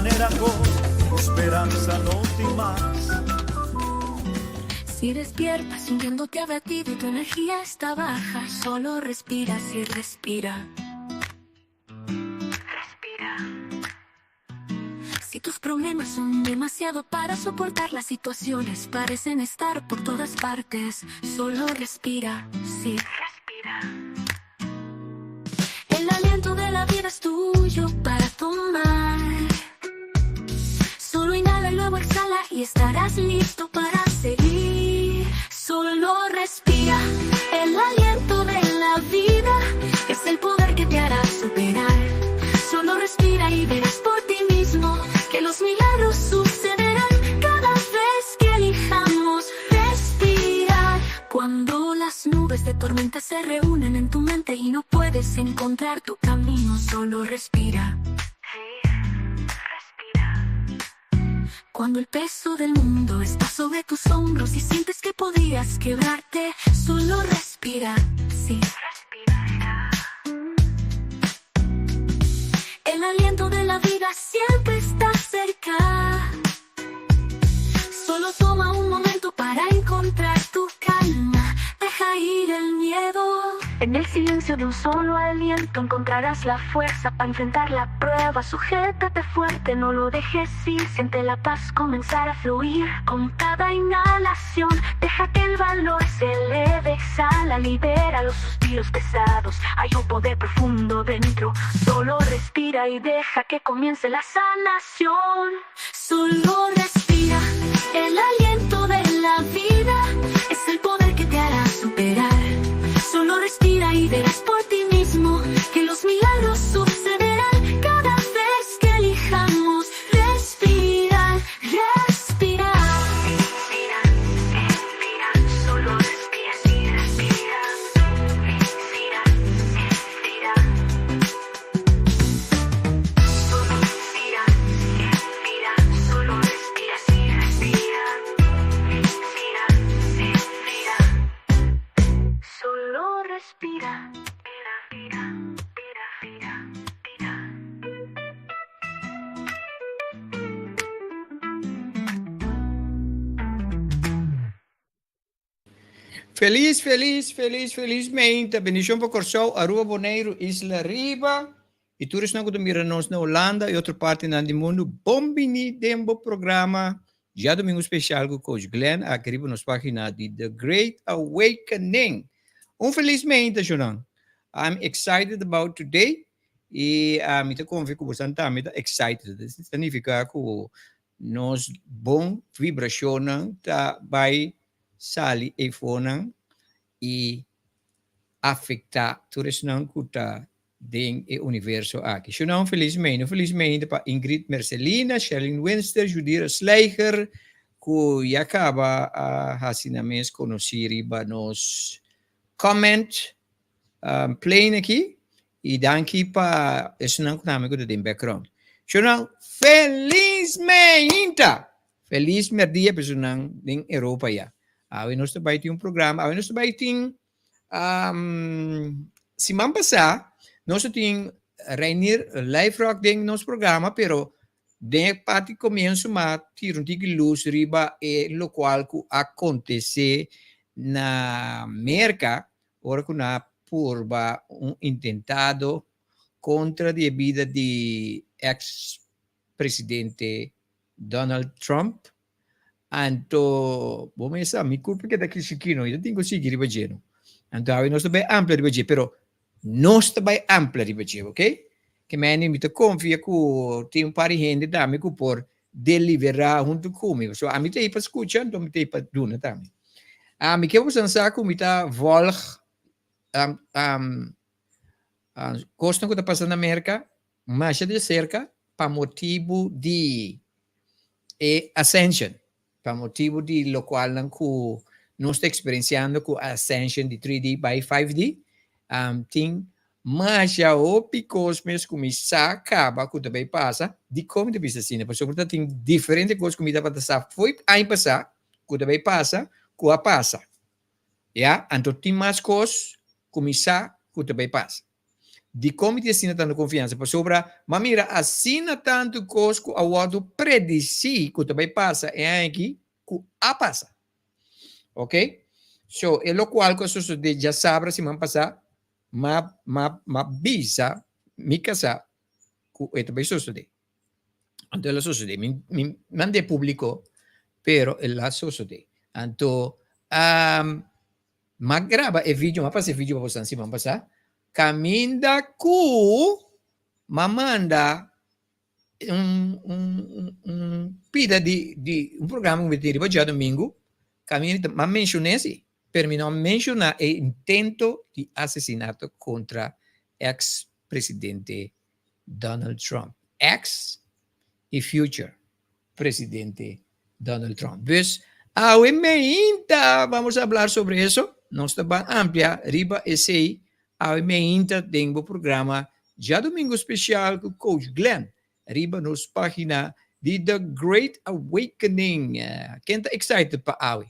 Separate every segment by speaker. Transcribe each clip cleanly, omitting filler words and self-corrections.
Speaker 1: Manera ku speransa no tin mas.
Speaker 2: Si despiertas sintiéndote abatido y tu energía está baja, solo respira, sí, respira. Respira. Si tus problemas son demasiado para soportar, las situaciones parecen estar por todas partes, solo respira, sí, respira. El aliento de la vida es tuyo para tomar. Solo inhala y luego exhala y estarás listo para seguir. Solo respira. El aliento de la vida es el poder que te hará superar. Solo respira y verás por ti mismo que los milagros sucederán cada vez que elijamos respirar. Cuando las nubes de tormenta se reúnen en tu mente y no puedes encontrar tu camino, solo respira. Cuando el peso del mundo está sobre tus hombros y sientes que podrías quebrarte, solo respira, sí. Respira. El aliento de la vida siempre está cerca. Solo toma un momento para encontrar tu calma. Deja ir el miedo. En el silencio de un solo aliento encontrarás la fuerza para enfrentar la prueba. Sujétate fuerte, no lo dejes ir. Siente la paz comenzar a fluir. Con cada inhalación, deja que el valor se eleve. Exhala, libera los suspiros pesados. Hay un poder profundo dentro. Solo respira y deja que comience la sanación. Solo respira. El aliento de la vida es el poder que te hará superar. Solo respira y verás por ti mismo que los milagros sucederán cada vez que elijamos respirar, respirar. Respira, respira, solo respira, sí, respira. Respira, respira. Solo respira, respira, solo respira, sí, respira. Respira, respira. Solo respira. Respira, respira, respira.
Speaker 3: Felis, felis, felis, felis meinta. Bendishon pa Kòrsou, Aruba, Boneiru, Isla Riba i tur esnan ku ta mira nos na Holanda i otro partinan di mundu. Bon bini den bo programa Djadumingu Spesial ku Coach Glenn aki riba nos pagina di The Great Awakening. Un felis meinta, Shunan. I'm excited about today i mi ta konfia ku bosan tambe ta excited. Esei ta nifiká ku nos bon vibrashonnan ta bai sali eifonan i afektá tur esnan ku ta den e universo aki. Shunan felis meinta. Un felis meinta pa Ingrid Mercelina, Sherlyn Winster, Judira Slijger ku ya kaba a hasi nan mes konosí riba nos comment plane aki. I danki pa esnan ku tambe ku ta den background. Shunan felis meinta! Felis merdia pa esunnan den Europa ya. Awe nos ta bai tin un programa, awe nos ta bai tin Siman pasá nos a tin Reinier Lijfrock den nos programa, pero den e parti komienso m'a tira un tiki lus riba e lokual ku a kontesé na Merka ora ku nan a purba un intentado kontra di e bida di eks presidente Donald Trump. Anto bo mes sa mi kurpa keda ki chikino i ta tin ku sigui riba dje no. Anto awe nos ta bai amplia riba dje pero nos ta bai amplia riba dje ok. Ke mende mi ta konfia ku tin un par di hende tambe ku por deliberá huntu ku mi pasobra ami ta ei pa skucha anto mi ta ei pa duna tambe. Mi ke boso sa ku mi ta vòlg kosnan ku ta pasa na Merka masha di serka pa motibu di e Ascension, pa motibu di lokualnan ku nos ta eksperensiando ku Ascension di 3D bai 5D, tin masha hopi kos mes ku mi sa kaba ku ta bai pasa. Dikon mi ta bisa asina? Pasobra ta tin diferente kos ku mi tabata sa fo'i aña pasá ku ta bai pasa ku a pasa. Ya, anto tin mas kos ku mi sa ku ta bai pasa. Dikon mi tin asina tantu konfiansa? Pasobra m'a mira asina tantu kos ku a wòrdu predisí ku ta bai pasa e aña aki ku a pasa. Ok? So, e lokual ku a sosodé djasabra siman pasá, m'a m'a m'a bisa mi kasá ku e ta bai sosodé. Anto el a sosodé. Mi mi mand'é públiko, pero el a sosodé. Anto, M'a graba e video, m'a pasa e video pa boso siman pasá, kaminda ku m'a manda un un un pida di di un programa ku mi tin riba djadumingu, kaminda m'a menshoné si, pero mi no a menshoná e intento di asesinato kontra eks presidente Donald Trump, eks i future presidente Donald Trump. Dus awe meinta vamos a hablar sobre eso. Nos ta ban amplia riba esei awe meinta den bo programa Djadomingo Special ku Coach Glenn riba nos pagina di The Great Awakening. Ken ta excited pa awe?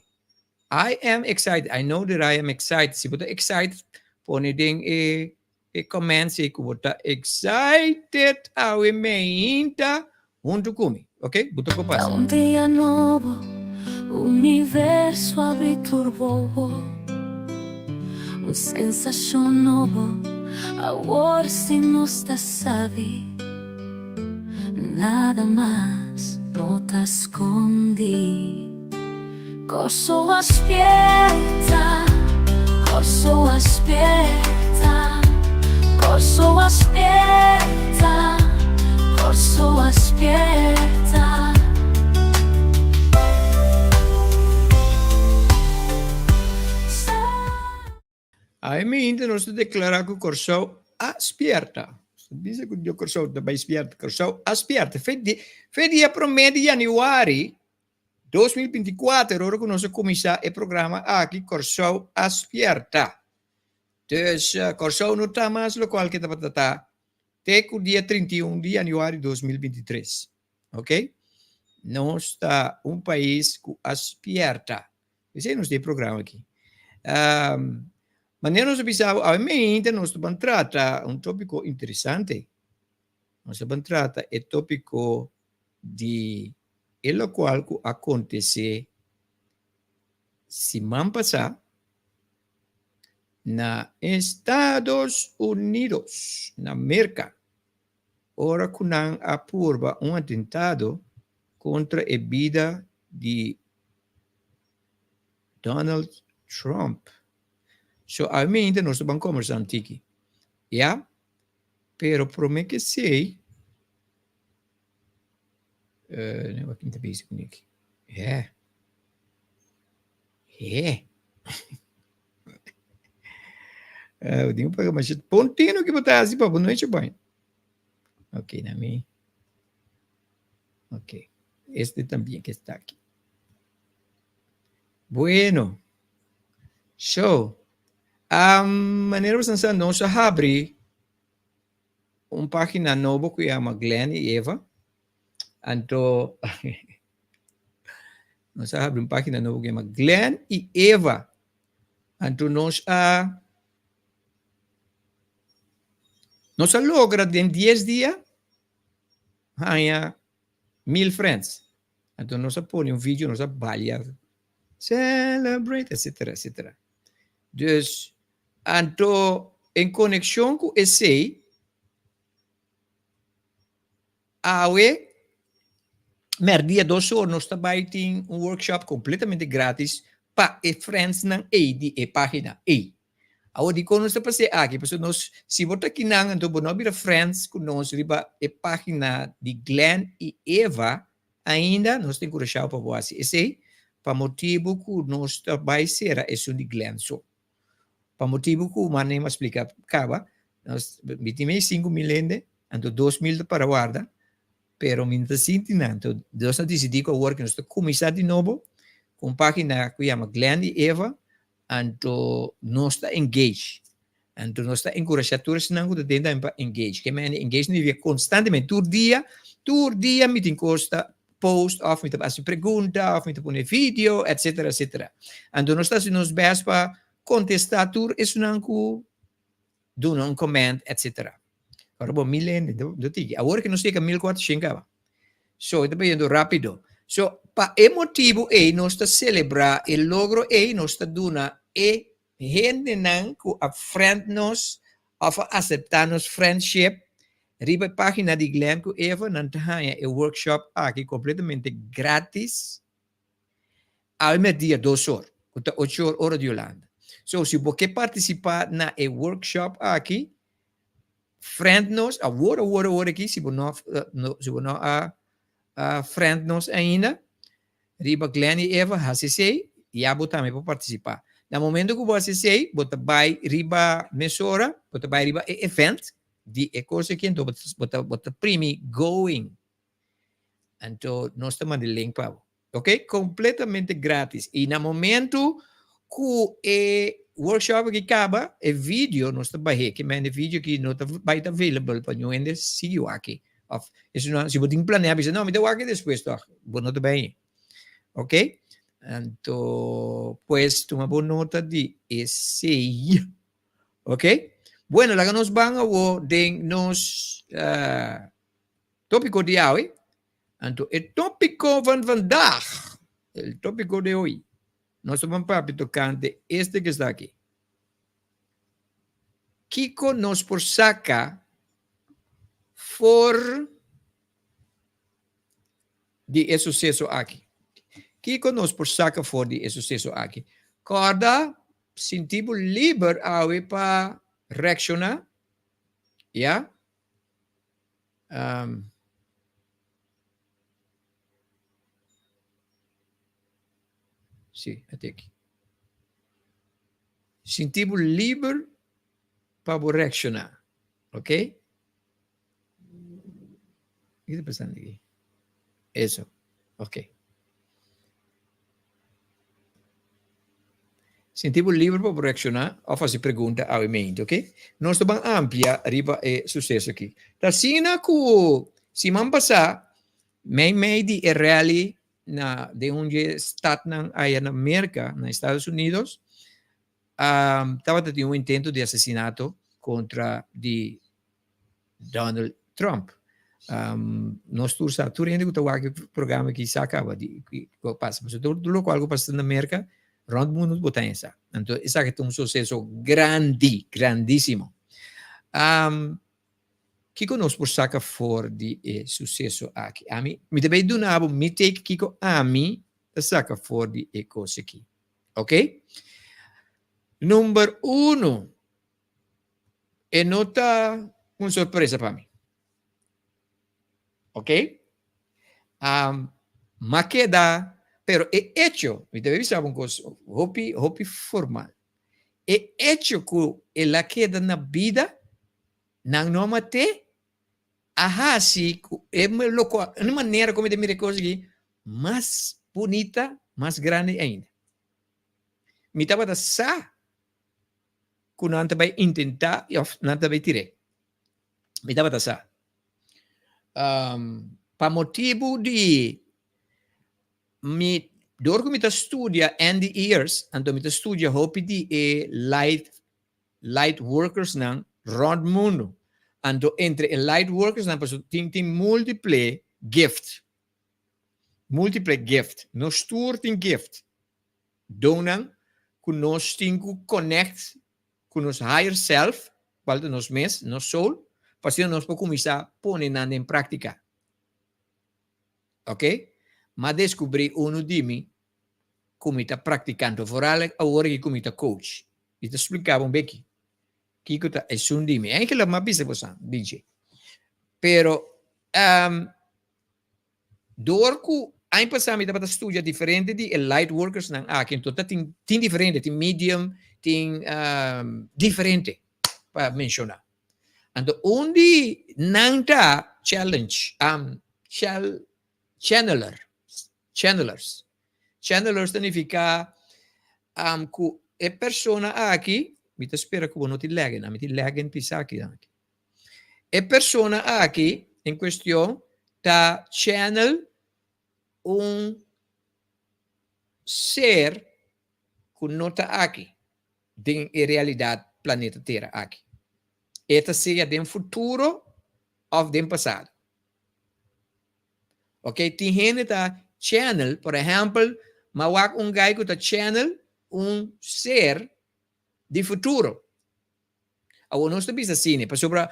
Speaker 3: I am excited. I know that I am excited. Si bo ta excited, pone den e E comments ei ku bo ta excited awe meinta huntu ku mi. Ok, bo ta por pasa.
Speaker 2: Ta un dia nobo, universo abri tur bobo. Un sensashon nobo, awor si nos ta sabi. Nada mas no ta skondi. Kòrsou a spierta, Kòrsou a spierta, Kòrsou a spierta, Kòrsou a spierta.
Speaker 3: Awe mainta nos ta deklará ku Kòrsou a spierta. Nos ta bisa ku Kòrsou ta bai spierta. Kòrsou a spierta. Fe di fe dia promé di yanüari 2024, ora ku nos a kuminsá e programa aki, Kòrsou a spierta. Dus Kòrsou no ta mas lokual ke tabata ta te ku dia 31 di yanüari 2023. Oke? Nos ta un pais ku a spierta. Esei nos tin e programa aki. Um, manera nos a bisa bo, awe mainta nos ta ban trata un tópiko interesante. Nos ta ban trata e tópiko di e lokual ku a kontesé siman pasá na Estados Unidos, na Merka, ora ku nan a purba un atentado kontra e bida di Donald Trump. So awe ainda nos ta ban conversa un tiki. Ya? Pero prome ke esey, eh, nee, wat mi ta bezig ku neki? Yeah. Yeah. Uh, digo pa mas pontino que botar assim pa boa noite bem. Ok, na mi. Ok. Este también que está aquí. Bueno. So, um, manera bosan sa, nos a habri un página nobo ku llama Glenn y Eva. Anto, nos a habri un página nobo ku llama Glenn y Eva. Anto nos a nos a logra den 10 dia haña 1000 friends. Anto nos a pone un video, nos a balia, celebrate, etcétera, etcétera. Dus, anto en conexión cu esey, awe merdia dos or nos ta bay tin un workshop completamente gratis pa e friendsnan ey di e pagina ey. Awor dikon nos ta pas'é aki? Pasobra nos, si bo ta kinan anto bo no a bira friends ku nos riba e página di Glenn i Eva ainda, nos ta enkurashá bo pa bo hasi esei, pa motibu ku nos ta bai sera esun di Glenn so. Pa motibu ku manera mi a splika kaba, nos mi tin mei 5000 hende, anto 2000 ta para warda, pero mi no ta sinti nan. Anto nos a disidí ku awor ku nos ta kuminsá di nobo ku un página ku yama Glenn i Eva, Anto nos ta engage. Anto nos ta enkurashá tur esnan ku ta den tambe pa engage. Ke mende engage significa konstantemente, tur dia, tur dia mi tin kos ta post òf mi ta hasi pregunta òf mi ta pone video, etcetera, etcetera. Anto nos ta hasi nos bèst pa kontestá tur esnan ku. duna un comment, etc. Ora bo mil hende, do tiki. Awor ke nos yega 1400 kaba. So, e ta bayendo rápido. So, pa e motibu ei nos ta selebrá e logro ei, nos ta duna e hendenan ku a friend nos òf a aseptá nos friendship riba e página di Glenn ku Eva, nan ta haña e workshop aki kompletamente grátis awe mèrdia dos or, ku ta ocho or ora di Hulanda. So, si bo ke partisipá na e workshop aki, friend nos awor awor awor aki si bo no si bo no a friend nos ainda riba Glenn y Eva hasi esei ya bo tambe por participa. Na momento ku bo hasi esei bo ta bai riba mesora bo ta bai riba e event di e kos aki anto bo ta bo ta primi going anto nos ta manda e link pa bo. Ok, completamente gratis. Y na momento cu e workshop aki caba, e video nos ta bahe, ke men e video aki no ta bai ta available pa niun hende sigui wak. Of eso si bo tin planea bisa, no, mi ta wak despues toch, bo no ta bai. Ok? Anto, pues tuma bo nota di esey. Ok? Bueno, laga nos ban awo den nos uh, tópico di awe. Anto e tópiko van vandaag, el tópiko de hoy, nos ta ban papia tokante este ke sta aki. Kiko nos por saka for di e suseso aki? Kiko nos por saka for di e suseso aki? Kòrda, sinti bo liber awe pa reakshoná, ya? Um, sí, het ik. Sinti bo liber pa bo reacciona. Ok? Kiko ta pasando aki? Eso. Ok. Sinti bo liber pa bo reakshoná òf hasi pregunta awe mente, oke? Nos ta ban amplia riba e suseso aki. Ta asina ku siman pasá, mei mei di e rally na den un dje statnan aya na Merka, na Estados Unidos, tabata tin un intento di asesinato kontra di Donald Trump. Um, nos tur sa, tur hende ku ta wak e programa aki sa kaba di ku pasa. Pasobra tur tur lokual ku pasa na Merka, rònt mundu bo ta hesa. Anto esaki ta un suseso grandi, grandísimo. Um, kiko nos por saka for di e suseso aki? Ami, mi ta bai duna bo mi take kiko ami ta saka for di e kos aki. Ok? Number uno, E no ta un sorpresa pa mi. Ok? Um, ma keda, pero e hecho, mi ta bisa un kos hopi, hopi formal. E hecho ku el a keda na bida, nan no a mat'é, a hasi ku e loko, e manera ku mi ta mira e kos aki, mas bunita, mas grandi ainda. Mi tabata sa ku nan ta bai intentá òf nan ta bai tir'é. Mi tabata sa. Um, pa motibu di mi, dor ku mi ta studia Andy Ears, anto mi ta studia hopi di e light, light workers nan rònt mundu. Anto entre e light workers nan, pasobra tin tin multiple gift. Multiple gift. Nos tur tin gift. Donnan ku nos tin ku connect ku nos higher self, kual ta nos mes, nos soul, pa asina nos por kuminsá pone nan den práktika. Ok? M'a deskubrí unu di mi ku mi ta praktikando, vooral awor aki ku mi ta coach. Mi ta splika bo un beki kiko ta esun di mi. Eigenlijk m'a bisa bosan, DJ. Pero, um, Dor ku aña pasá mi tabata studia diferente di e light workersnan aki, enton ta tin tin diferente, tin medium, tin diferente pa menshoná. Anto un di nan ta challenge, channeler, channelers. Channelers ta nifiká ku e persona aki, mi ta spera ku bo no tin lègen, ami tin lègen pisá aki nan. E persona aki en cuestion ta channel un ser cu no ta aki den e realidad planeta Tera aki. E ta sea den futuro òf den pasado. Ok, tin hende ta channel, por ehèmpel, m'a wak un guy ku ta channel un ser di futuro. Awor nos ta bisa asina, pasobra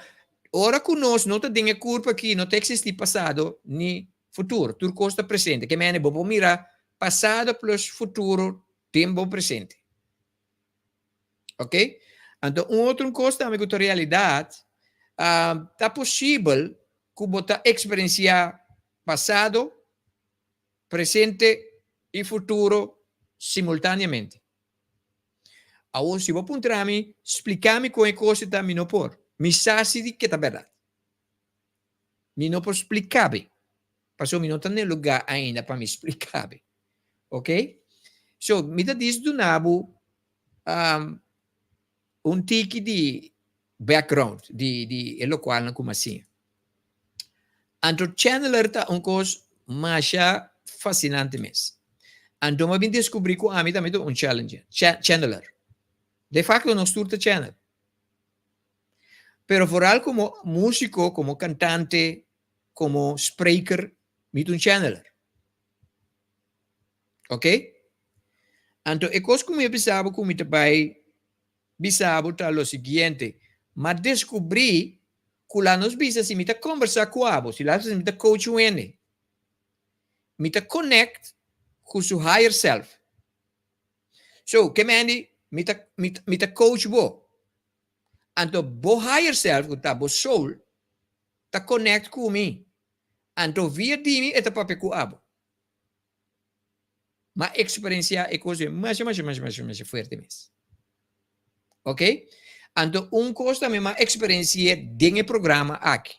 Speaker 3: ora ku nos no ta den e kurpo aki, no ta eksistí pasado ni futuro. Tur kos ta presente. Ke mende bo por mira pasado plus futuro den bo presente. Ok? Anto un otro kos tambe ku ta realidat, ta posibel ku bo ta eksperensiá pasado, presente i futuro simultáneamente. Awor si bo puntra mi, splika mi kon e kos ta, mi no por. Mi sa si di ke ta bèrdat. Mi no por splika be, pasobra mi no ta na e lugá ainda pa mi splika be. Ok? So, mi ta dis duna bo un tiki di background di di e lokualnan ku mi a siña. Anto channeler ta un kos masha fasinante mes. Anto mi a bin deskubrí ku ami tambe ta un challenger, channeler. De fakto nos tur ta channel. Pero foral komo músiko, komo kantante, komo spreker, mi ta un channeler. Ok? Anto e kos ku mi a bisa bo ku mi ta bai bisa bo ta lo siguiente, M'a deskubrí ku la nos bisa si mi ta kombersá ku abo, si la si mi ta coach un hende, mi ta connect ku su higher self. So, ke mende mi ta mi mi ta coach bo. Anto bo higher self ku ta bo soul ta connect ku mi. Anto via di mi e ta papia ku abo. M'a eksperensiá e kos ei masha masha masha masha masha fuerte mes. Ok? Anto un kos tambe m'a eksperensi'é den e programa aki.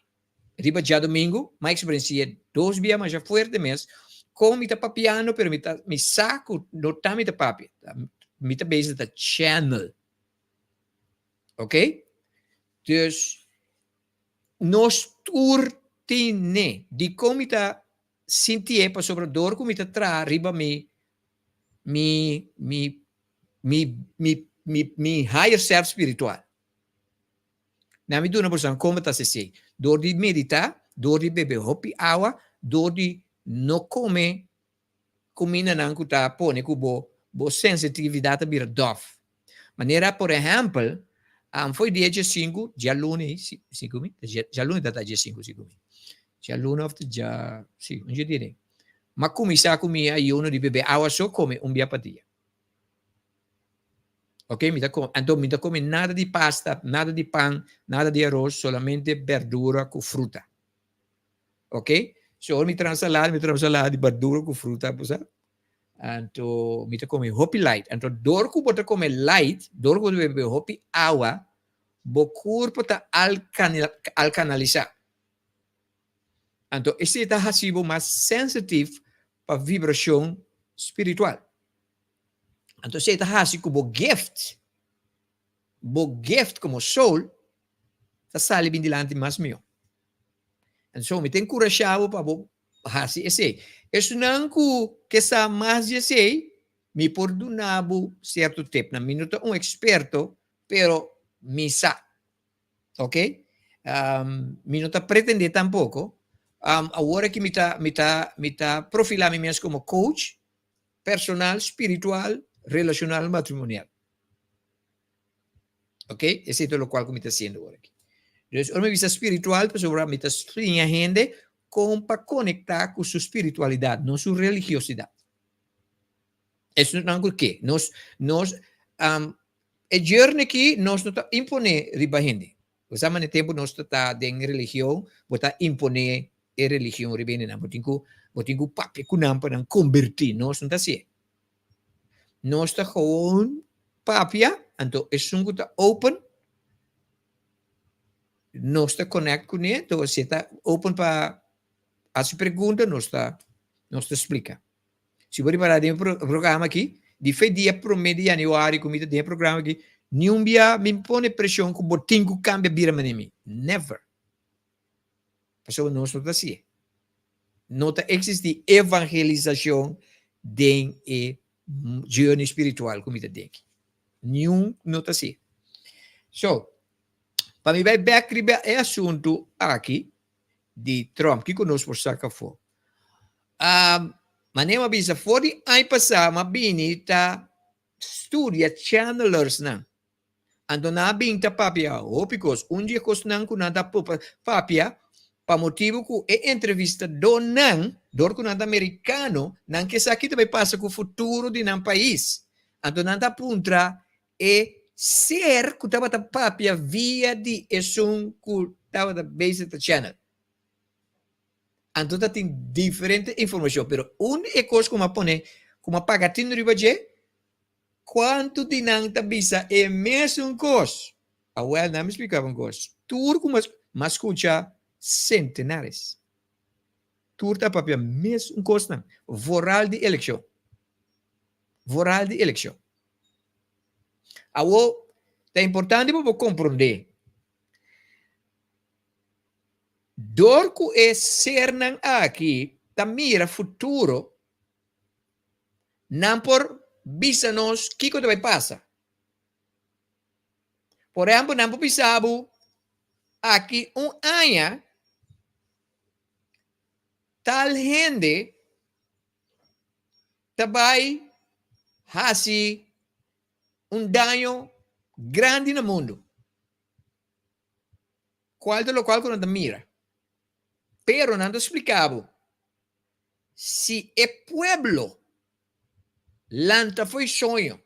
Speaker 3: Riba djadumingu m'a eksperensi'é dos bia masha fuerte mes kon mi ta papiando pero mi ta mi sa ku no ta mi ta papia, mi ta bezig ta channel. Ok? Dus nos tur tine. Dikon mi ta Sintié pasobra dor ku mi ta traha riba mi mi mi mi mi mi mi higher self spiritual. Na mi duna boso kon bo ta hasi esei? Dor di meditá, dor di bebe hopi awa, dor di no kome kumindanan ku ta pone ku bo bo sensitividat ta bira dòf. Manera por ehèmpel, fo'i dia diesinku, djaluna, sinku mi? Djaluna ta ta diesinku siku mi. Djaluna òf ta dja, si, un dje dia den. M'a kuminsá ku mi ayuno di bebe awa so kome un bia pa dia. Ok, mi ta kome, anto mi ta kome nada di pasta, nada di pan, nada di aros, solamente berdura ku fruta. Ok, so ora mi traha un salada, mi traha un salada di berdura ku fruta, bo sa. Anto mi ta kome hopi light. Anto dor ku bo ta kome light, dor ku bo ta bebe hopi awa, bo kurpo ta alkanalisá. Anto esei ta hasi bo mas sensitive pa vibrashon spiritual. Anto esei ta hasi ku bo gift, bo gift komo soul ta sali bin dilanti mas mihó. Anto mi ta enkurashá bo pa bo hasi esei. Esunnan ku ke sa mas di esei, mi por duna bo sierto tipnan. Mi no ta un eksperto, pero mi sa. Ok? Mi no ta pretendé tampoko. Awor aki mi ta, mi ta, mi ta profilá mi mes komo coach personal, spiritual, relashonal, matrimonial. Ok, esei ta lokual ku mi ta hasiendo awor aki. Dus ora mi bisa spiritual pasobra mi ta siña hende kon pa konektá ku su spiritualidat, no su religiosidat. Esnan ku ke? Nos, nos, e journey aki nos no ta imponé riba hende. Bo sa manera tempu nos ta ta den religion, bo ta imponé e religion riba hendenan. Bo tin ku, bo tin ku papia ku nan pa nan kombertí. Nos no ta hasié. Nos ta gewoon papia, anto esun ku ta open, nos ta connect kuné, anto si e ta open pa hasi pregunta, nos ta nos ta splika. Si bo ripará den e programa aki, di fe dia promé di yanüari ku mi ta den e programa aki, niun bia mi pone preshon ku bo tin ku kambia bira manera mi. Never. Pasobra nos no ta hasié. No ta existi evangelisacion den e journey spiritual cu mi ta den aki. Niun no ta así. So, Pa mi bai bek riba e asuntu aki di Trump, kiko nos por saka afó? Um, manera mi a bisa, for di aña pasá mi a bini ta studia channelersnan. Anto nan a bin ta papia hopi kos. Un di e kosnan ku nan ta papia pa motibu ku e entrevistadónan, dor ku nan ta merikano, nan ke sa ki ta bai pasa ku futuro di nan pais. Anto nan ta puntra e ser ku tabata papia via di esun ku tabata bezig ta channel. Anto ta tin diferente informashon, pero un di e kos ku mi a pone, ku mi a paga tinu riba dje, Kuantu di nan ta bisa e mesun kos? Awel, nan mi splika bo un kos. Tur ku m'a skucha sentenares. Tur ta papia mesun kosnan. Voral di elekshon. Voral di elekshon. Awor, ta importante pa bo komprondé, dor ku e sernan aki ta mira futuro, Nan por bisa nos kiko ta bai pasa. Por ehempel, nan por bisa bo aki un aña tal hende ta bai hasi un daño grandi na mundu. Cual ta locual cu nan ta mira. Pero nan ta splica bo Si e pueblo lanta fo'i soño,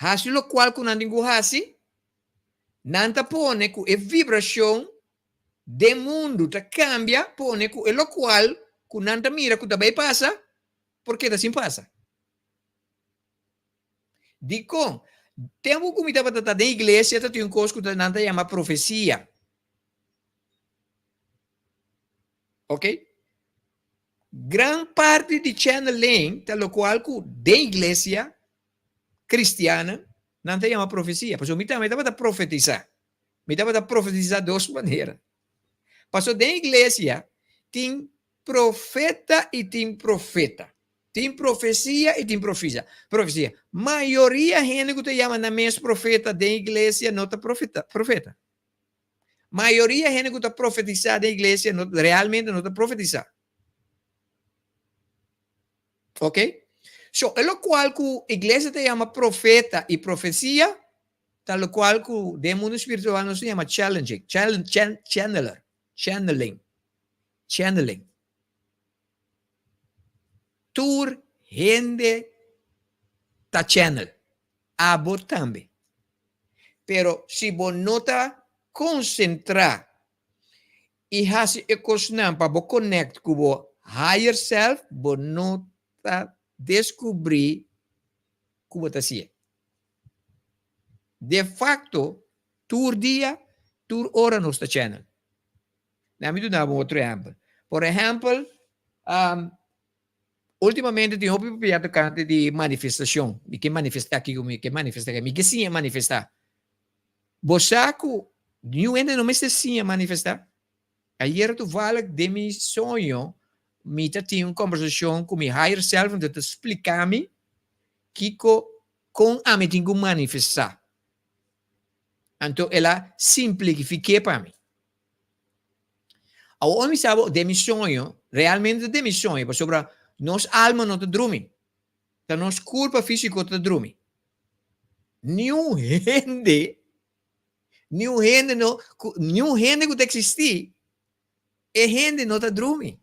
Speaker 3: hasi lokual ku nan tin ku hasi, nan ta pone ku e vibrashon den mundu ta kambia, pone ku e lokual ku nan ta mira ku ta bai pasa por keda sin pasa. Dikon? Tempu ku mi tabata ta den iglesia ta tin un kos ku nan ta yama profesia. Ok? Gran parti di channeling ta locual cu den iglesia cristiana nan ta yama profecia. Pasobra mi tambe tabata profetisa. Mi tabata profetisa dos manera. Pasobra den iglesia tin profeta y tin profeta. Tin profecia y tin profecia. Profecia. Mayoria hende cu ta yama nan mes profeta den iglesia no ta profeta. Profeta. Mayoria hende ku ta profetisá den iglesia no, realmente no ta profetisá. Ok? So, e lokual ku iglesia ta yama profeta i profesia, ta lokual ku den mundu spiritual nos ta yama challenging, challenge, channeler, channeling, channeling. Tur hende ta channel, abo tambe. Pero si bo no ta konsentrá i hasi e kosnan pa bo connect ku bo higher self, bo no ta deskubrí ku bo ta hasié. De fakto, tur dia, tur ora nos ta channel. Laat mi duna bo un otro ehèmpel. Por ehèmpel, Ultimamente tin hopi papia tocante di manifestacion. Mi ke manifesta kiko, mi ke manifesta kiko, mi ke siña manifesta. Bo sa cu niun hende no mester siña manifesta? Ayera toevallig den mi soño mi ta tin un conversacion cu mi higher self anto ta splica mi kiko con ami tin cu manifesta. Anto el a simplifique pa mi. Awor mi sa bo den mi soño, realmente ta den mi soño, pasobra nos alma no ta drumi, ta nos kurpa físiko ta drumi. Niun hende, niun hende no, niun hende ku ta eksistí, e hende no ta drumi.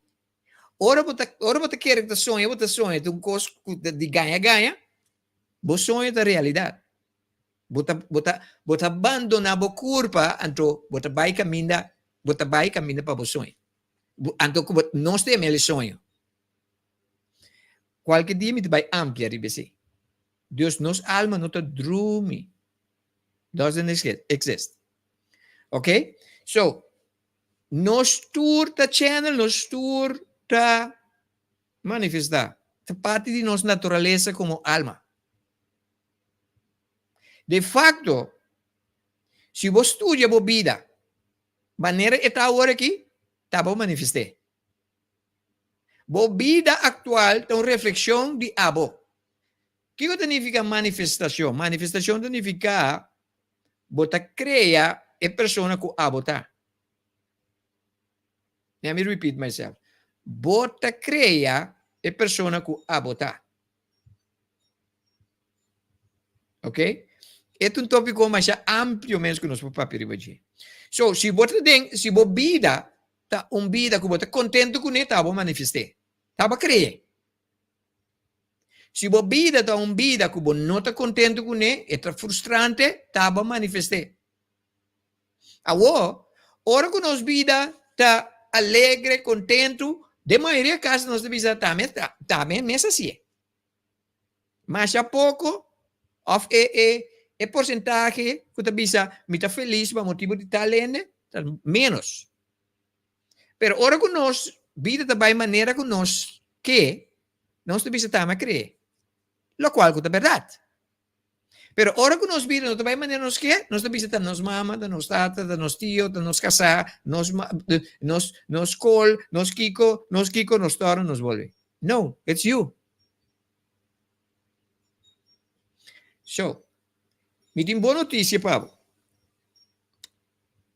Speaker 3: Ora bo ta, ora bo ta kere ku ta soña, bo ta soña, ta un kos ku ta di gaña gaña, bo soño ta realidat. Bo ta, bo ta, bo ta bandoná bo kurpa, anto bo ta bai kaminda, bo ta bai kaminda pa bo soño. Bo, anto ku bo, nos ta yama el e soño. Kualke dia mi ta bai amplia riba esei. Dus nos alma no ta drumi. Doesn't exist. Ok? So, nos tur ta channel, nos tur ta manifestá. Ta parti di nos naturalesa komo alma. De facto, si bo studia bo bida manera e ta awor aki, ta bo manifest'é. Bo bida actual ta un reflexion di abo. Kico ta nifica manifestacion? Manifestacion ta nifica bo ta crea. e persona ku abo ta. Let me repeat myself. Bo ta krea e persona ku abo ta. Ok? E ta un tópiko masha amplio mes ku nos por papia riba dje. So, si bo ta den, si bo bida ta un bida ku bo ta kontentu kuné, ta bo manifest'é. Ta bo kre'é. Si bo bida ta un bida ku bo no ta kontentu kuné, e ta frustrante, ta bo manifest'é. Awor, ora ku nos bida ta alegre, kontentu, den mayoria kaso nos ta bisa ta mi mes hasié. Masha poko òf e e e porsentahe ku ta bisa mi ta felis pa motibu di tal hende ta ménos. Pero ora ku nos bida ta bai manera ku nos ke, nos ta bisa ta mi a kree, lokual ku ta bèrdat. Pero ora ku nos bida no ta bai manera nos ke, nos ta bisa ta nos mama, ta nos tata, ta nos tio, ta nos kasá, nos nos nos skol, nos kiko, nos kiko, nos tòrna, nos bolbe. No, it's you. So, mi tin bon notisia pa bo.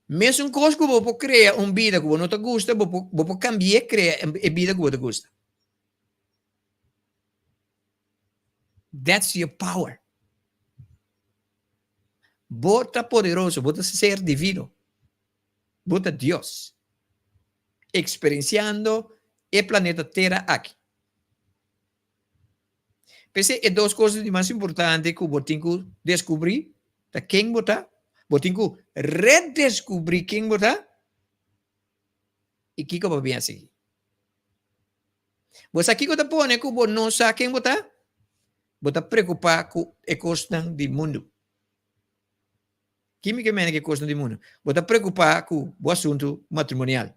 Speaker 3: Mesun kos ku bo por krea un bida ku bo no ta gusta, bo por bo por kambi'é krea e bida ku bo ta gusta. That's your power. Bo ta poderoso, bo ta ser divino. Bo ta Dios. Experienciando e planeta Tera aki. P'esei e dos cosnan di mas importante cu bo tin cu descubri ta ken bo ta, bo tin cu redescubri ken bo ta y kico bo bin a sigui. Bo sa kiko ta pone ku bo no sa ken bo ta? Bo ta preokupá ku e kosnan di mundu. Ki mi ke mena ku e kosnan di mundu? Bo ta preokupá ku bo asuntu matrimonial.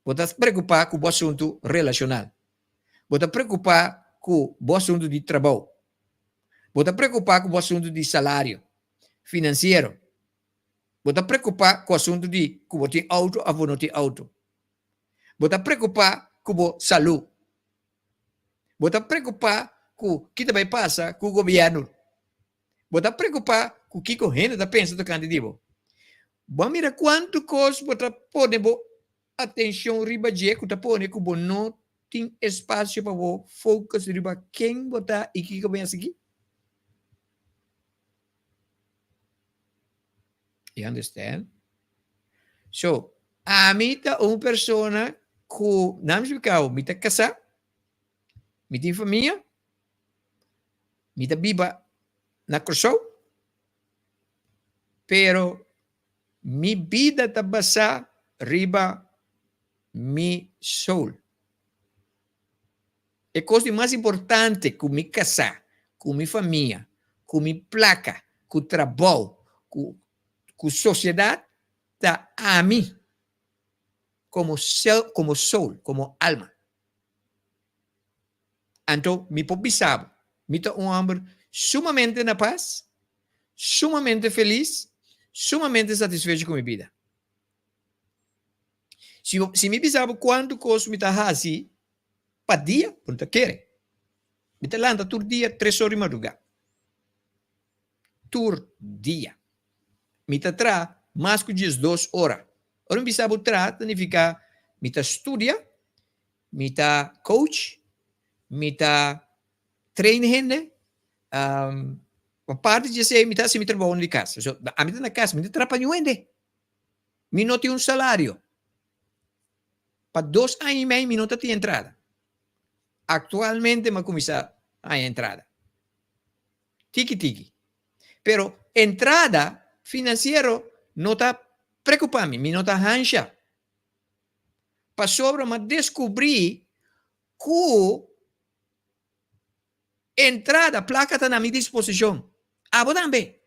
Speaker 3: Bo ta preokupá ku bo asuntu relashonal. Bo ta preokupá ku bo asuntu di trabou. Bo ta preokupá ku bo asuntu di salario, finansiero. Bo ta preokupá ku asuntu di ku bo tin outo òf bo no tin outo. Bo ta preokupá ku bo salú. Bo ta preokupá ku ki ta bai pasa ku gobièrnu. Bo ta preokupá ku kiko hende ta pensa tokante di bo. Bo a mira kuantu kos bo ta pone bo atenshon riba dje ku ta pone ku bo no tin espasio pa bo focus riba ken bo ta i kiko bo a sigui? You understand? So, ami ta un persona ku, nan mi splika bo, mi ta kasá, mi tin famia, mi ta biba na Kòrsou, pero mi bida ta basá riba mi soul. E kos di mas importante ku mi kasá, ku mi famia, ku mi plaka, ku trabou, ku ku sosiedat ta ami komo sel, komo soul, komo alma. Anto mi por bisa bo, mi ta un hòmber sumamente na pas, sumamente felis, sumamente satisfecho ku mi bida. Si bo, si mi bisa bo kuantu kos mi ta hasi pa dia, bo no ta kere. Mi ta lanta tur dia tres ora di madrugá. Tur dia. Mi ta traha mas ku diesdos ora. Ora mi bisa bo traha ta nifiká mi ta studia, mi ta coach, mi ta train hende, aparte di esei mi ta hasi mi trabou di kas. So, ami ta na kas, mi no ta traha pa niun hende. Mi no tin un salario. Pa dos aña i mei mi no ta tin entrada. Aktualmente mi a kuminsá haña entrada. Tiki tiki. Pero entrada finansiero no ta preokupá mi, mi no ta hansha. Pasobra mi a deskubrí ku entrada, plaka ta na mi disposishon. Abo tambe.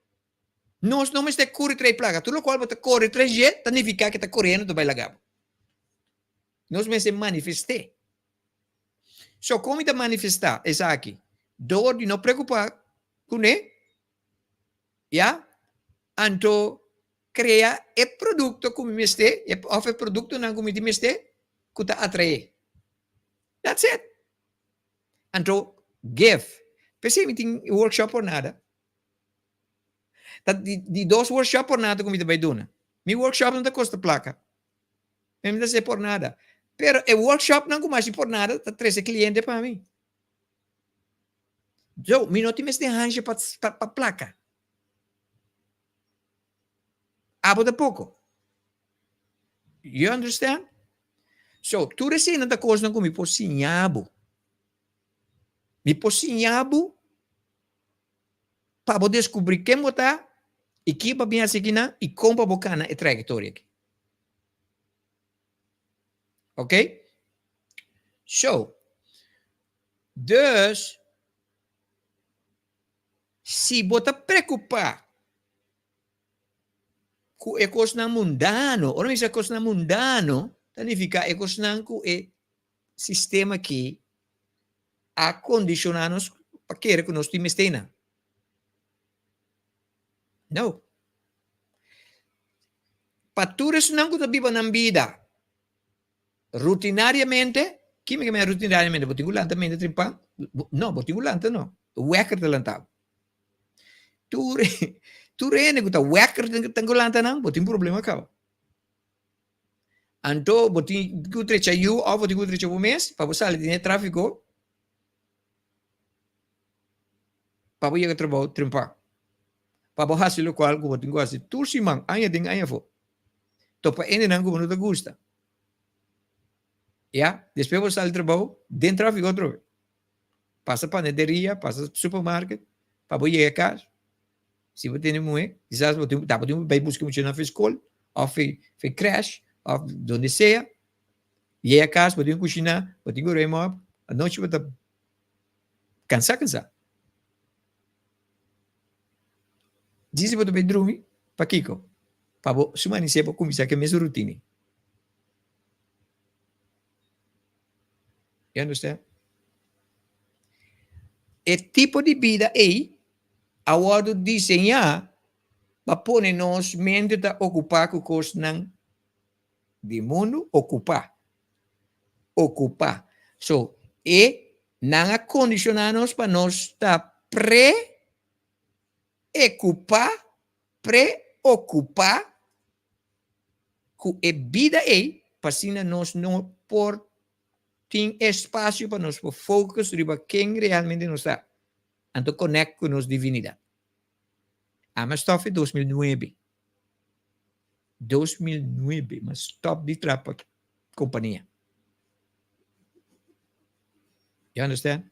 Speaker 3: Nos no mester kore trae plaka. Tur lokual bo ta kore tras dje ta nifiká ke ta korendo ta bai laga bo. Nos mester manifest'é. So, kon mi ta manifestá esaki? Dor di no preokupá kuné, ya, anto krea e produkto ku mi mester òf e produktonan ku mi tin mester ku ta atraé. That's it. Anto give. P'esei mi tin workshop por nada. Ta di, di dos workshop por nada ku mi ta bai duna. Mi workshop no ta kosta plaka. Mi ta hasi por nada. Pero e workshopnan ku mi hasi por nada ta trese kliente pa mi. So, mi no tin mester hansha pa, pa, pa plaka. Abo tampoko. You understand? So, tur eseinan ta kosnan ku mi por siña bo. Mi por siña bo pa bo deskubrí ken bo ta i ki bo a bin hasi akinan i kon pa bo kana e trayektoria aki. Ok? So, dus, si bo ta preokupá ku e kosnan mundano, ora mi bisa kosnan mundano, ta nifiká e kosnan ku e sistema aki a kondishoná nos pa kere ku nos tin mester nan. No. Pa tur esnan ku ta biba nan bida rutinariamente, ki mi ke mira rutinariamente? Bo tin ku lanta mente trimpan? No, bo tin ku lanta no. Wèker ta lanta bo. Tur tur hende ku ta wèker tin ku lanta nan, bo tin problema kaba. Anto bo tin ku trecha yu òf bo tin ku trecha bo mes pa bo sali den e tráfiko pa bo yega trabou trimpa. Pa bo hasi lokual ku bo tin ku hasi tur siman, aña den aña afó. Topa hendenan ku bo no ta gusta. Ya, despues bo sali trabou den tráfiko atrobe. Pasa panaderia, pasa supermarket pa bo yega kas. Si bo tene muhé, kisas bo tin bo tin bai buska muchanan for skol òf for krèsh òf donde sea. Yega kas bo tin ku kushiná, bo tin ku ruim òp, anochi bo ta kansá kansá. Djis bo ta bai drumi, pakiko? Pa bo su manisé bo kuminsá ku e mes rutina. You understand? E tipo di bida ei a wòrdu diseñá pa pone nos mente ta okupá ku kosnan di mundu, okupá, okupá. So, e nan a kondishoná nos pa nos ta pre ekupá, preokupá ku e bida ei pa asina nos no por tin espasio pa nos por focus riba ken realmente nos ta, anto connect ku nos divinidat. Ami a stop e 2009. 2009 mi a stop di traha pa kompania. You understand?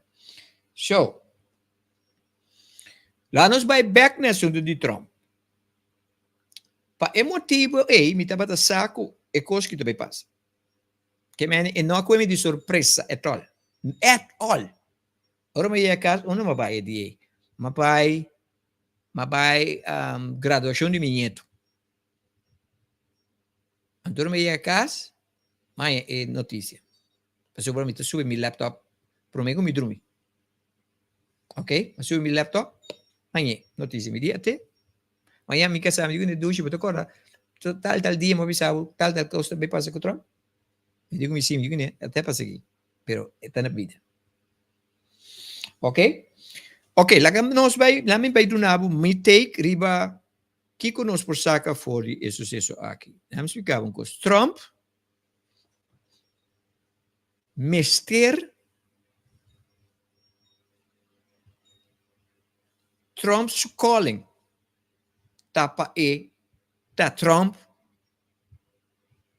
Speaker 3: So, laat nos bai bek na e asuntu di Trump. Pa e motibu ei mi tabata sa ku e kos ki ta bai pasa. Ke mene e no a koe mi di sorpresa at all. At all. Ora mi yega kas, unda mi a bai e dia ei? Mi a bai, mi a bai graduashon di mi nietu. Anto ora mi yega kas, mi a haña e notisia. Pasobra mi ta subi mi laptop promé ku mi drumi. Ok, mi a subi mi laptop, mi haña e notisia. Mi di, ate, Mañana mi casá, mi di cu Dushi, bo ta corda tal tal dia mi a bisa bo tal tal cos ta bay pasa cu Trump? Mi di cu mi si, mi di cu ne, a ta pasa aki, pero e ta na bida. Ok, ok, laga nos bay, laga mi bay duna bo mi take riba kico nos por saca for di e suceso aki. Laga mi splica bo un cos, Trump mester Trump su calling ta pa e ta Trump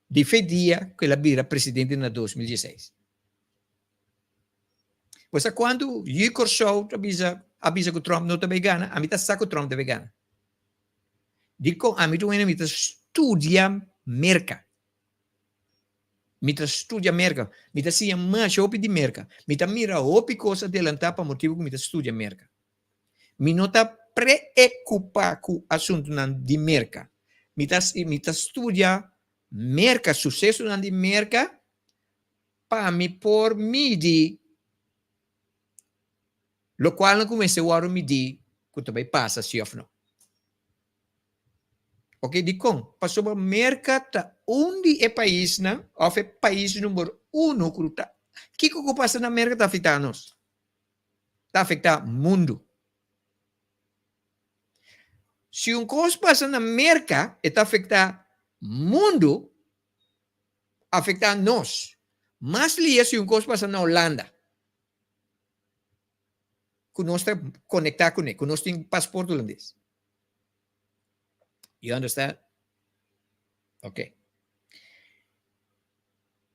Speaker 3: di fe dia cu el a bira presidente na 2016. Bo sa cuantu yu Corsou ta bisa a bisa cu Trump no ta bay gana? Ami ta sa cu Trump ta bay gana. Dicon? Ami ta un hende mi ta studia Merca. Mi ta studia Merka. Mi ta siña masha hopi di Merka. Mi ta mira hopi kos adelantá pa motibu ku mi ta studia Merka. Mi no ta preokupá ku asuntunan di Merka. Mi ta mi ta studia Merka, susesonan di Merka, pa mi por midi lokualnan ku mester wòrdu midí ku ta bai pasa si òf no. Ok, dikon? Pasobra Merka ta un di e paisnan, òf e pais number uno ku ta, kiko ku pasa na Merka ta afektá nos, ta afektá mundu. Si un kos pasa na Merka, e ta afektá mundu, afektá nos. Mas lia si un kos pasa na Holanda, ku nos ta konektá kuné, ku nos tin pasport hulandes. You understand? Ok.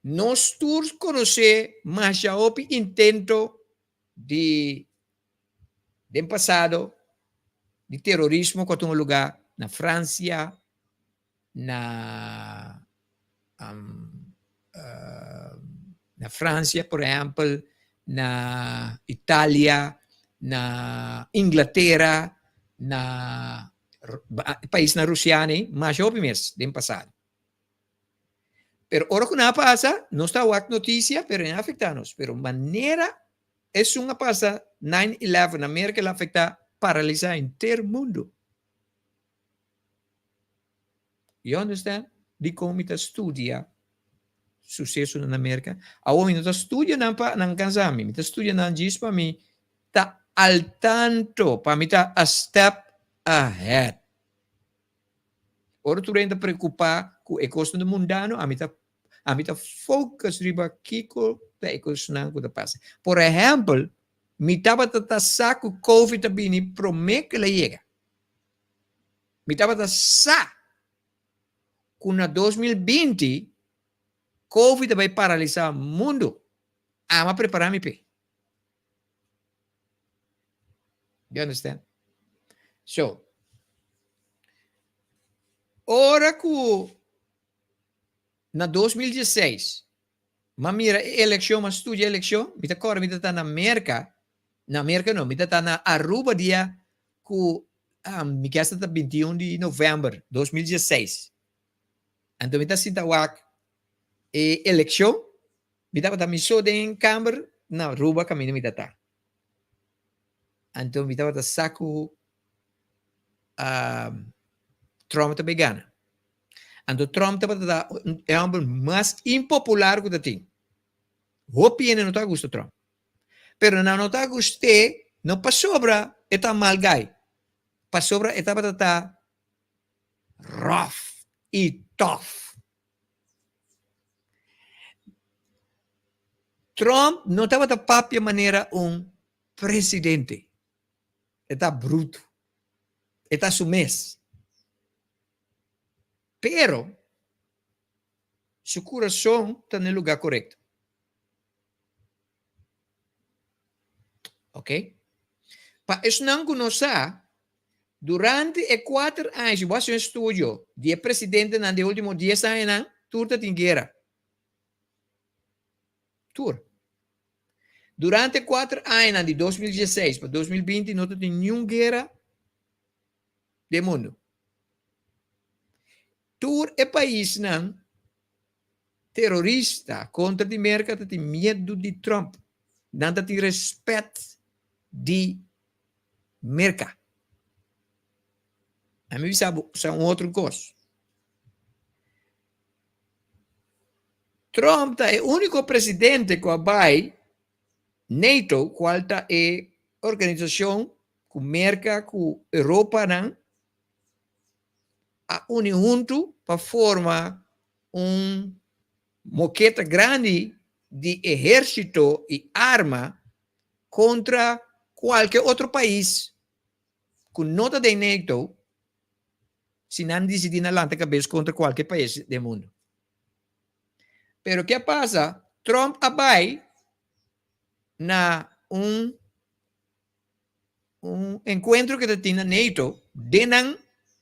Speaker 3: Nos tur konosé masha hopi intento di den pasado di terorismo ku a tuma lugá na Fransia, na na Fransia por ehèmpel, na Italia, na Inglatera, na paisnan Rusiano ei, masha hopi mes den pasado. Pero ora ku nan a pasa, nos ta wak notisia, pero e no a afektá nos. Pero manera esun a pasa 9/11 na Merka, el a afektá, paralisá henter mundu. You understand? Dikon mi ta studia susesonan na Merka? Awor mi no ta studia nan pa nan kansa mi, mi ta studia nan djis pa mi ta al tanto, pa mi ta a step ahead. Ora tur hende ta preokupá ku e kosnan di mundano, ami ta ami ta focus riba kiko ta e kosnan ku ta pasa. Por ehèmpel, mi tabata ta sa ku Covid ta bini promé ku el a yega. Mi tabata sa ku na 2020 Covid ta bai paralisá mundu. Ami a prepará mi p'e. You understand? So, ora ku na 2016 ma mira e elekshon, ma studia elekshon, mi ta kòrda mi ta ta na Merka, na Merka no, mi ta ta na Aruba dia ku um, mi kesta ta 21 di novèmber 2016. Anto mi ta sinta wak e elekshon, Mi tabata mi so den kamber na Aruba kaminda mi ta ta. Anto mi tabata sa ku Trump ta bay gana. Anto Trump tabata ta e homber mas impopular ku ta tin. Hopi hende no ta gusta Trump. Pero nan no ta gust'é no pasobra e ta mal guy, pasobra e tabata ta rough i tough. Trump no tabata papia manera un presidente. E ta bruto. E ta su mes. Pero su curason ta na e lugar corecto. Ok? Pa esnan ku no sa, durante e kuater aña, si bo hasi un estudio di e presidentenan di e ultimo dies añanan, tur ta tin guera. Tur. Durante e kuater añanan di 2016 pa 2020 no ta tin niun guera den mundu. Tur e paisnan terorista kontra di Merka ta tin miedu di Trump. Nan ta tin respet di Merka. Ami bisa bo sa un otro kos. Trump ta e úniko presidente ku a bai NATO, kual ta e organisashon ku Merka ku Europanan a uni huntu pa forma un moketa grandi di ehérsito i arma kontra kualke otro pais ku no ta den NATO si nan disidí na lanta kabes kontra kualke pais den mundu. Pero ke a pasa? Trump a bai na un un encuentro que ta tin na NATO den nan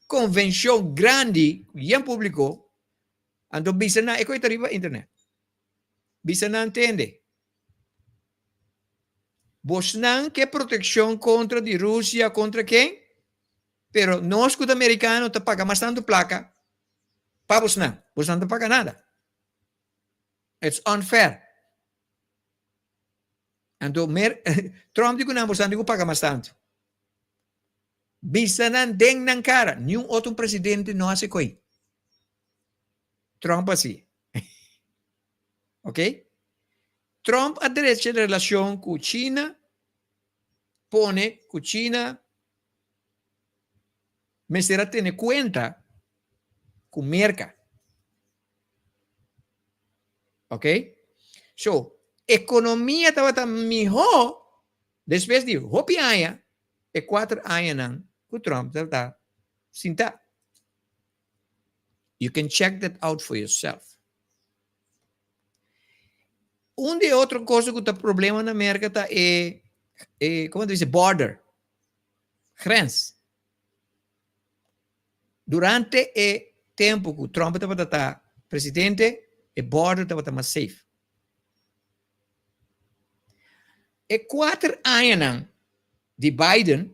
Speaker 3: convencion grandi yen publico anto bisa nan e koe ta riba internet bisa nan tende bosnan ke proteccion contra di Rusia contra ken pero nos ku ta americano ta paga mas tanto placa pa bosnan bosnan ta paga nada it's unfair. Anto mer Trump di ku nan boso di ku paga mas tantu. Bisa nan den nan kara, niun otro presidente no hasi koi. Trump hasi. Ok? Trump a drecha relashon ku China, pone ku China. mester a tene kuenta ku Merka. Ok? So, ekonomia tabata mihó despues di hopi aña, e kuater añanan ku Trump tabata sintá. You can check that out for yourself. Un di e otro cosa ku ta problema na Merka ta e, e como ta bisa, border, grens. Durante e tempu ku Trump tabata ta presidente, e border tabata mas safe. E kuater añanan di Biden,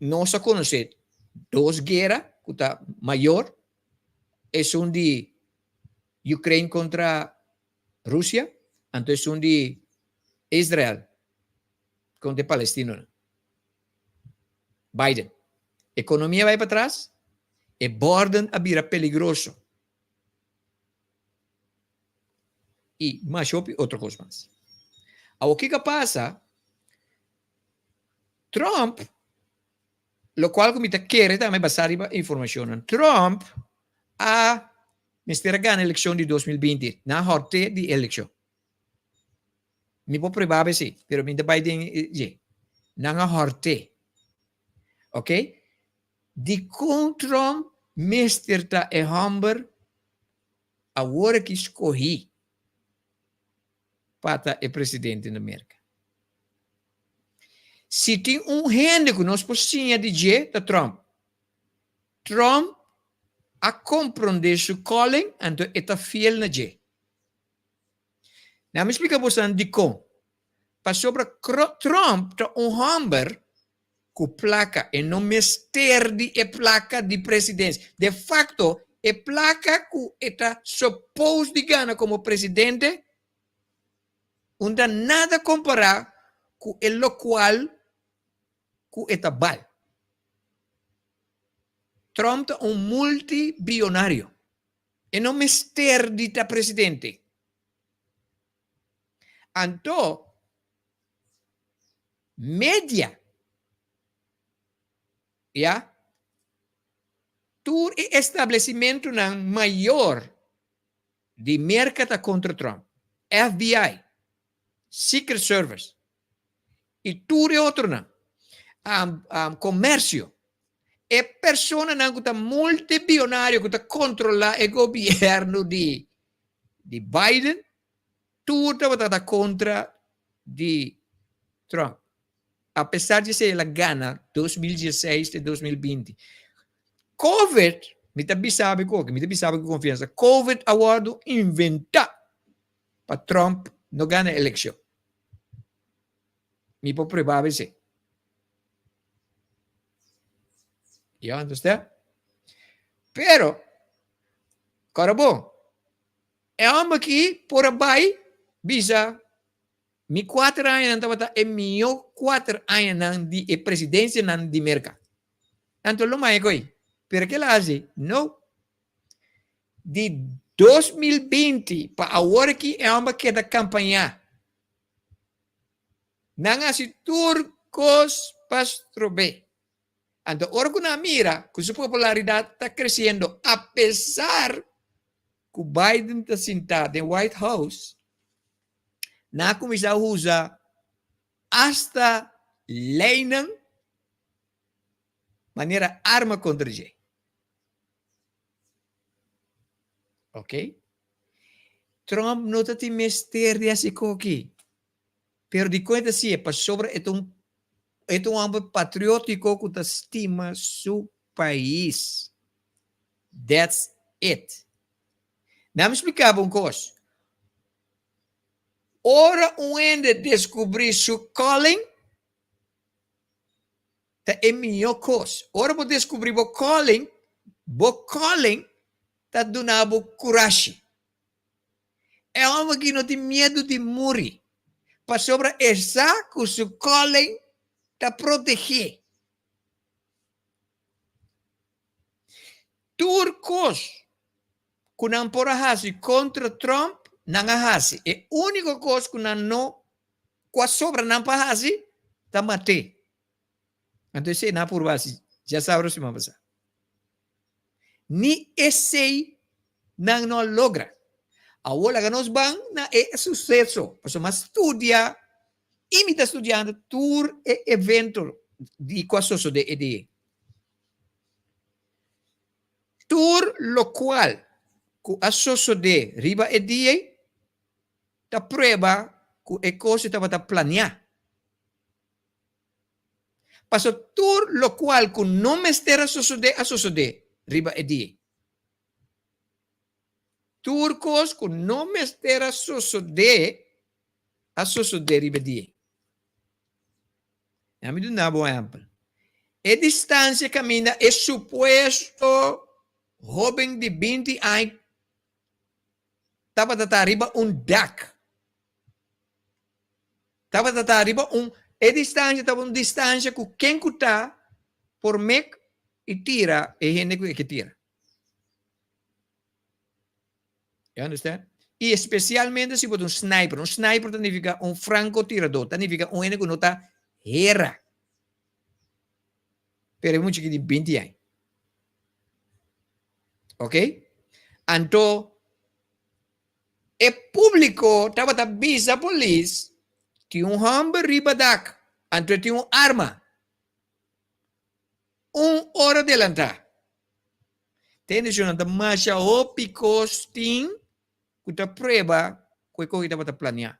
Speaker 3: nos a konosé dos guera ku ta mayor, esun di Ukraine kontra Rusia, anto esun di Israel kontra e palestinonan. Biden. Ekonomia bai patras, e borden a bira peligroso. I mas hopi otro kos mas. Awor kiko a pasa? Trump, lokual ku mi ta kere tambe basá riba informashonnan, Trump a mester a gana elekshon di 2020, nan a hòrt'é di elekshon. Mi por prueba esei, pero mi ta bai den dje. Nan a hòrt'é. Ok? Dikon Trump mester ta e hòmber awor aki skohí pa ta e presidente na Merka? Si tin un hende ku nos por siña di dje ta Trump. Trump a komprondé su calling anto e ta fiel na dje. Nan mi splika bosan dikon. Pasobra Trump ta un hòmber ku plaka, e no mester di e plaka di presidensia. De fakto, e plaka ku e ta suppose di gana komo presidente un ta nada kompará ku e lokual ku e ta bal. Trump ta un multibionario. E no mester di ta presidente. Anto media, ya, tur e establecimentonan mayor di Merca ta contra Trump. FBI, Secret Service y tur e otronan. Comercio. E personanan cu ta multibionario cu ta controla e gobierno di di Biden tur tabata ta contra di Trump. A pesar di esey el a gana 2016 te 2020. Covid, mi ta bisa bo cu, mi ta bisa bo cu confiansa, Covid a wordo inventa pa Trump no gana eleccion. Mi por prueba esey. You understand? Pero, kòrda bon, e hòmber aki por a bai bisa mi kuater añanan tabata e mihó kuater añanan di e presidensianan di Merka. Anto lo maya koe. Pero ke el a hasi? No. Di 2020 pa awor aki e hòmber keda kampañá. Nan a hasi tur kos pa strob'é. Anto ora ku nan a mira ku su popularidat ta kresiendo apesar ku Biden ta sintá den White House, nan a kuminsá usa asta leinan manera arma kontra dje. Ok. Trump no ta tin mester di hasi koki. Pero di kuenta si e pasobra e ta un e ta un homber patriótiko ku ta stima su pais. That's it. Nan mi splika bo un kos. Ora un hende deskubrí su calling, ta e mihó kos. Ora bo deskubrí bo calling, bo calling ta duna bo kurashi. E hòmber aki no tin miedu di muri, pasobra e sa ku su calling ta proteg'é. Tur kos ku nan por a hasi kontra Trump, nan a hasi. E úniko kos ku nan no, ku a sobra nan pa hasi, ta mat'é. Anto esei nan a purba hasi. Djasabra siman pasá. Ni esei nan no a logra. Awor laga nos ban na e suseso, pasobra mi a studia i mi ta studiando tur e evento di ku a sosodé e dia ei. Tur lokual ku a sosodé riba e dia ei ta prueba ku e kos ei tabata planiá. Paso tur lokual ku no mester a sosodé a sosodé riba e dia. Tur kos ku no mester a sosodé a sosodé riba e dia. Ya mi duna bo ehèmpel. E distansia kaminda e supuesto hóben di binti aña tabata ta riba un dak. Tabata ta riba un, e distancia tabata un distancia cu ken cu ta por mek y tira e hende cu e ke tira. You understand? Y especialmente si bo ta un sniper. Un sniper ta nifica un francotirador, ta nifica un hende cu no ta hera. Pero e mucha ki di binti aña. Ok? Anto, E públiko tabata bisa polis, Tin un hòmber riba dak, anto e tin un arma. Un ora delantá. Tende shon nan ta masha hopi kos tin ku ta prueba ku e koki tabata planiá.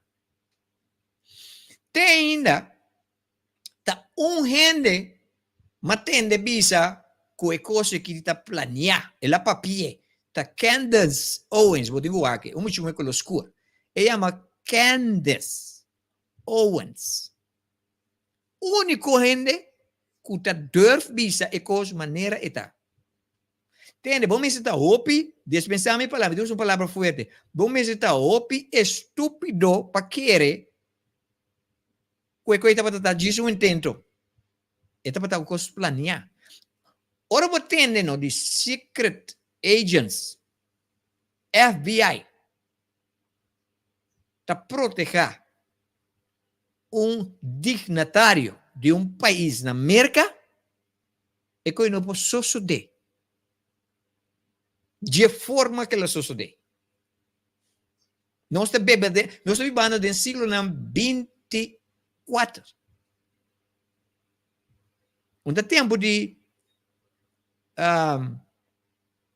Speaker 3: Te ainda Ta un hende m'a tende bisa ku e kos aki ta planiá. El a papi'é. Ta Candace Owens, bo tin ku wak e, un muchacho ku lo skur. E yama Candace Owens. Úniko hende ku ta durf bisa e kos manera e ta. Tende, bo mester ta hopi, dispensá mi palabra, mi ta usa un palabra fuerte, bo mester ta hopi estúpido pa kere Ku e ku e tabata ta djis un intento. E tabata un kos planiá. Ora bo tende no di secret agents, FBI, ta protehá un dignatario di un pais na Merka, e koe no por sosodé dje forma ku el a sosodé. Nos ta bebe den, nos ta bibando den siglonan 24. Un ta tempu di um,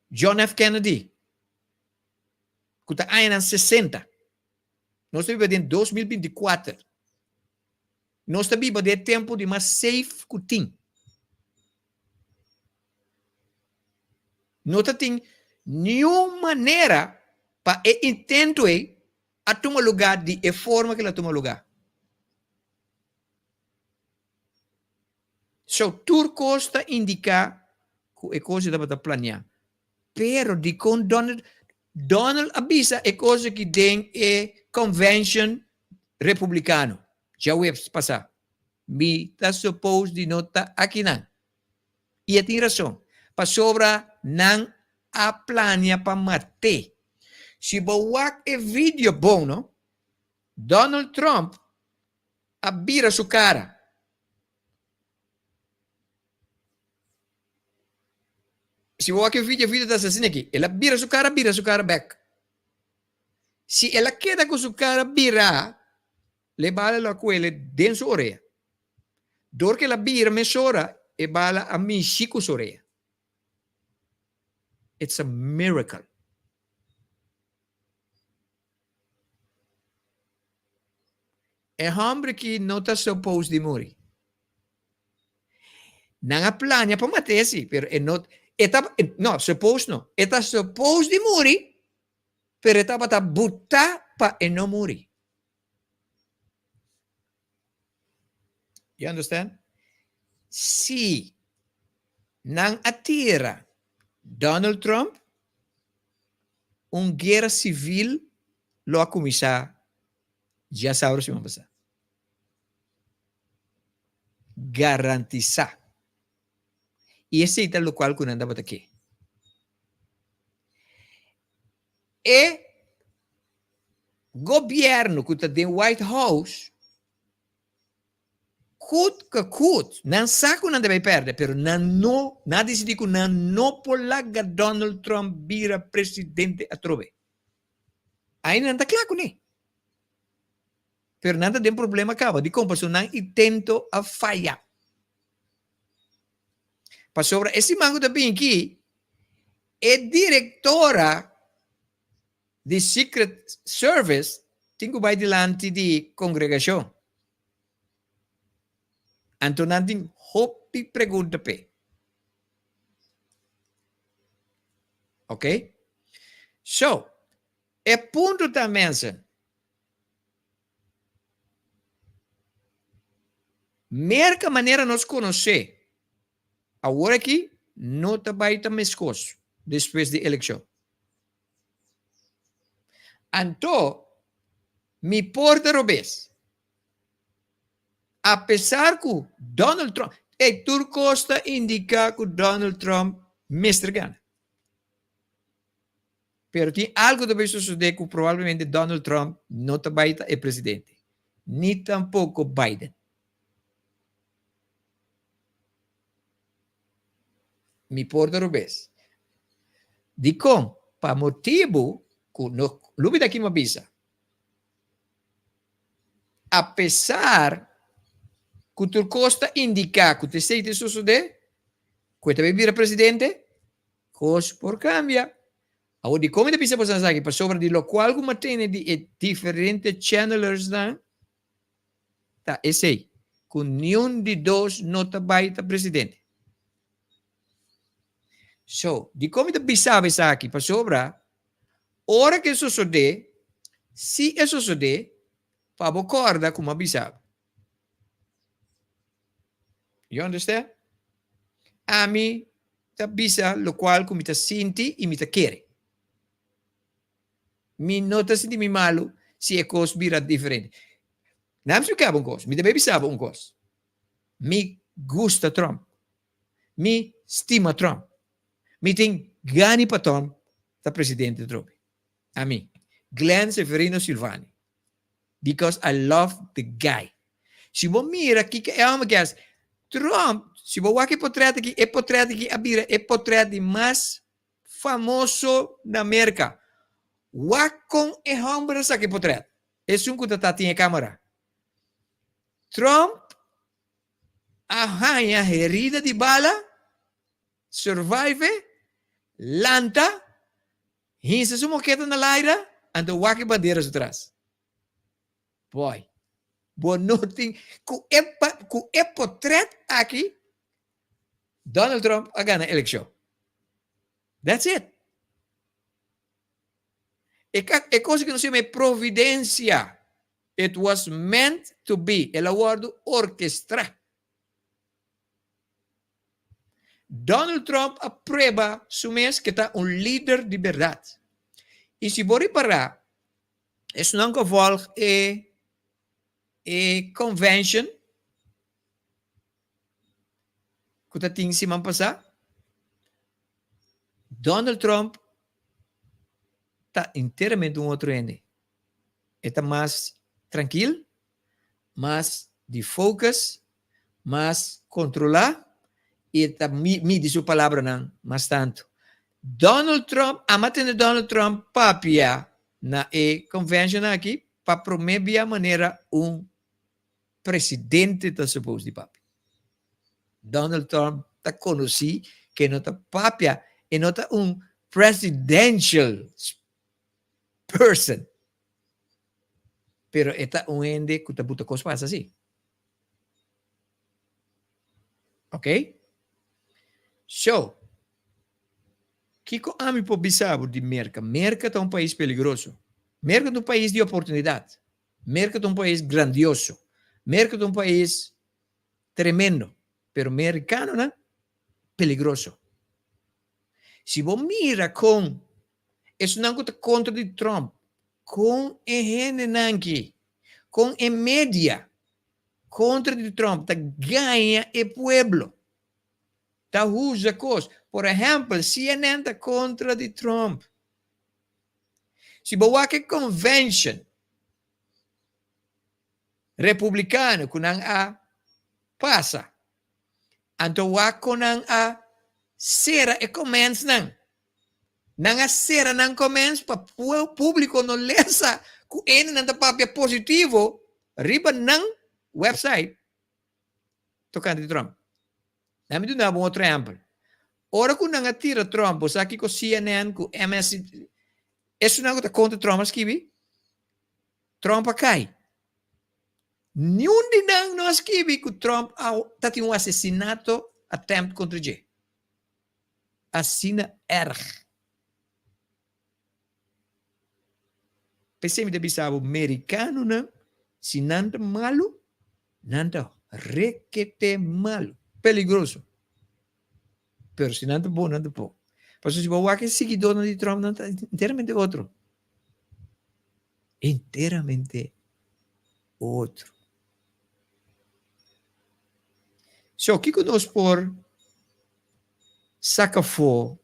Speaker 3: John F. Kennedy, ku ta añanan 60. Nos ta biba den 2024. Nos ta biba den e tempu di mas safe ku tin. No ta tin niun manera pa e intento ei a tuma lugá di e forma ku el a tuma lugá. So, tur kos ta indiká ku e kos ei tabata planiá. Pero dikon Donald Donald a bisa e kos aki den e convention republicano djaweps pasá? Mi ta suppose di no ta akinan. I e tin rason, pasobra nan a plania pa mat'é. Si bo wak e video bon no, Donald Trump a bira su kara. Si bo wak e video, e video ta asina aki, el a bira su kara, bira su kara bek. Si el a keda ku su kara birá, Le bala lo a kuele den su orea. Dor ku el a bira mesora, e bala a mishi ku su orea. It's a miracle. E homber aki no ta suppose di muri. Nan a plania pa mat'é si, pero e no, e ta, no, suppose no, e ta suppose di muri, pero e tabata butá pa e no muri. You understand? Si nan a tira Donald Trump, un guera civil lo a cuminsa djasabra siman pasa. Garantisa. Y esey ta locual cu nan tabata ke. E gobierno cu ta den White House. Kut ka kut, nan sa ku nan ta bai pèrdè, pero nan no, nan a disidí ku nan no por laga Donald Trump bira presidente atrobe. Ainda nan ta kla kuné. Pero nan ta den problema kaba. Dikon? Pasobra nan intento a faya. Pasobra e siman ku ta bini aki, e direktora di Secret Service tin ku bai dilanti di kongregashon. Anto nan tin hopi pregunta p'e. Ok? So, e punto ta mensen, Merka manera nos konosé awor aki no ta bai ta meskos despues di elekshon. Anto mi por ta robes. Apesar ku Donald Trump, ey tur kos ta indiká ku Donald Trump mester gana. Pero tin algu ta bai sosodé ku probablemente Donald Trump no ta bai ta e presidente, ni tampoko Biden. Mi por ta robes. Dikon? Pa motibu ku no lubida ki mi a bisa. Apesar ku tur kos ta indiká ku ta esei ta sosodé, ku e ta bai bira presidente, Kos por kambia. Awor dikon mi ta bisa boso esaki? Pasobra di lokual ku mi a tene di e diferente channelersnan ta esei, ku niun di dos no ta bai ta presidente. So, dikon mi ta bisa bo esaki? Pasobra ora ku e sosodé, si e sosodé, pa bo kòrda ku mi a bisa bo. You understand? Ami ta bisa locual cu mi ta sinti y mi ta kere. Mi no ta sinti mi malu si e cos bira diferente. Na mi splica bo un cos, mi ta bay bisa bo un cos. Mi gusta Trump. Mi stima Trump. Mi tin gani pa Trump ta presidente atrobe. Ami, Glenn Severino Silvani. Because I love the guy. Si bo mira kiko e hòmber ke hasi, Trump, si bo wak e potrèt aki, e potrèt aki a bira e potrèt di mas famoso na Merka. Wak kon e hòmber a saka e potrèt, esun ku ta ta tin e kámara. Trump a haña herida di bala, survive, lanta, Hinsa su moketa na laira, anto wak e bandera su tras. Boy, bo no tin ku e ku e potret aki Donald Trump a gana elekshon. That's it. E e kos ku nos yama e providensia. It was meant to be. El a wòrdu orkestrá. Donald Trump a prueba su mes ke ta un lider di bèrdat. I si bo ripará, esnan ku a vòlg e e convention ku ta tin siman pasá, Donald Trump ta enteramente un otro hende. E ta mas trankil, mas di focus, mas controla y e ta midi su palabranan mas tanto. Donald Trump, ama tende Donald Trump papia na e convention aki pa prome bia manera un presidente ta suppose di papia. Donald Trump ta conoci ke no ta papia, e no ta un presidential person. Pero e ta un hende ku ta buta kos pasa si. Ok? So, kiko ami por bisa bo di Merka? Merka ta un pais peligroso. Merka ta un pais di oportunidat. Merka ta un pais grandioso. Merka ta un pais tremendo. Pero merikanonan, peligroso. Si bo mira kon Esunnan ku ta kontra di Trump, kon e hendenan ki, kon e media kontra di Trump ta gaña e pueblo, ta usa kos. Por ehèmpel, CNN ta kontra di Trump. Si bo wak e convention republikano ku nan a. pasa. Anto wak kon nan a sera e commentsnan. Nan a sera nan comments pa publico no lesa ku hendenan ta papia positivo riba nan website tokante di Trump. Nan mi duna bo un otro ehempel. Ora ku nan a tira Trump, bo sa kiko CNN ku MS, esunnan ku ta kontra Trump a skibi? Trump a kai. Niun di nan no a skibi ku Trump a ta tin un asesinato attempt kontra dje. Asina erg. P'esei mi ta bisa bo, merikanonan, si nan ta malu, nan ta rekete malu, peligroso. Pero si nan ta bon, nan ta bon. Pasobra si bo wak e siguidónan di Trump, nan ta enteramente otro. Enteramente otro. So, kiko nos por saka afó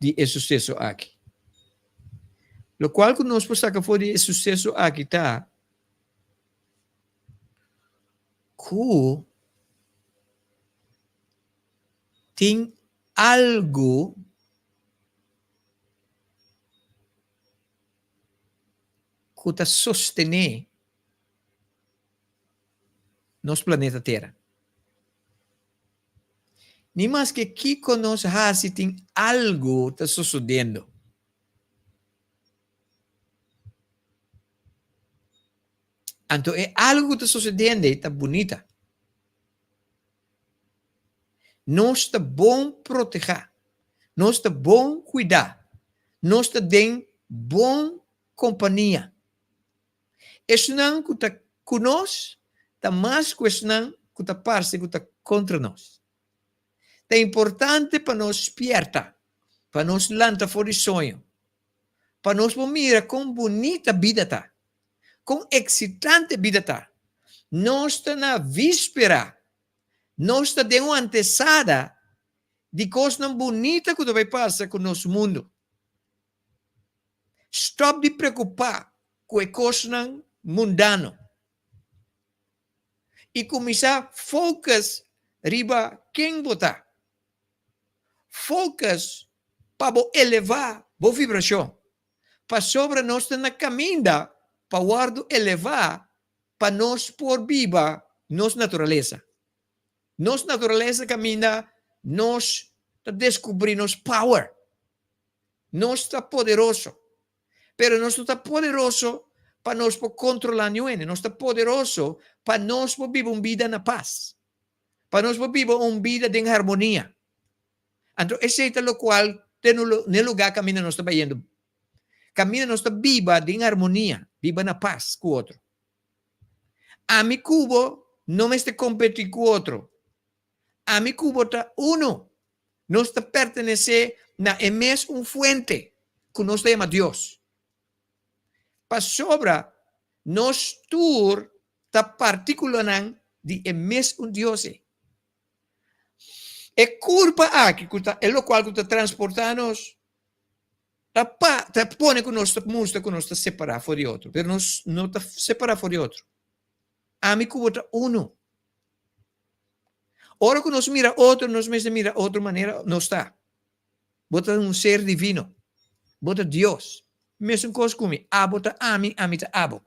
Speaker 3: di e suseso aki? Lokual ku nos por saka afó di e suseso aki ta ku tin algu ku ta sostené nos planeta Tera. Ni maske kiko nos hasi tin algu ta sosodendo. Anto e algu ku ta sosodendo ei ta bunita. Nos ta bon protehá. Nos ta bon kuidá. Nos ta den bon kompania. Esnan ku ta ku nos ta mas ku esnan ku ta parse ku ta kontra nos. Ta importante pa nos spierta, pa nos lanta for di soño, pa nos por mira kon bunita bida ta, kon eksitante bida ta. Nos ta na víspera, nos ta den un antesada di kosnan bunita ku ta bai pasa ku nos mundu. Stòp di preokupá ku e kosnan mundano i kuminsá focus riba ken bo ta. Focus pa bo elevá bo vibrashon, pasobra nos ta na kaminda pa wòrdu elevá pa nos por biba nos naturalesa. Nos naturalesa kaminda nos ta deskubrí nos power. Nos ta poderoso. Pero nos no ta poderoso pa nos por kontrolá niun hende. Nos ta poderoso pa nos por biba un bida na pas. Pa nos por biba un bida den harmonia. Anto esei ta lokual te n'e lugá kaminda nos ta bayendo. Kaminda nos ta biba den harmonia, biba na pas ku otro. Ami ku bo no mester kompetí ku otro. Ami ku bo ta uno. Nos ta pertenesé na e mes un fuente ku nos ta yama Dios. Pasobra nos tur ta partíkulanan di e mes un Dios ei. E kurpa aki ku ta e lokual ku ta transportá nos ta pa ta pone ku nos ta mustra ku nos ta separá for di otro, pero nos no ta separá for di otro. Ami ku bo ta uno. Ora ku nos mira otro, nos mester mira otro manera nos ta. Bo ta un ser divino. Bo ta Dios. Mesun kos ku mi. Abo ta ami, ami ta abo.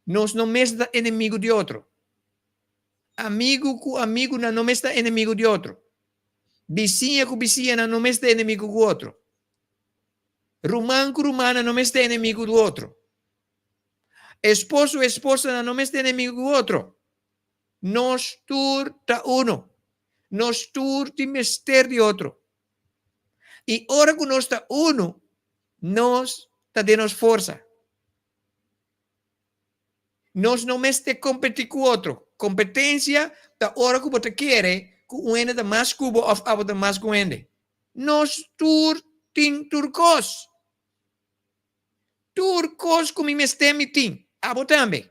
Speaker 3: Nos no mester ta enemigu di otro. Amigu ku amigunan no mester ta enemigu di otro. Bisiña ku bisiñanan no mester ta enemigu ku otro. Ruman ku rumannan no mester ta enemigu di otro. Esposo ku esposanan no mester ta enemigu ku otro. Nos tur ta uno. Nos tur tin mester di otro. I ora ku nos ta uno, nos ta den nos forsa. Nos no mester kompetí ku otro. Kompetensia ta ora ku bo ta kere ku un hende ta mas ku bo òf abo ta mas ku un hende. Nos tur tin tur kos. Tur kos ku mi mester mi tin. Abo tambe.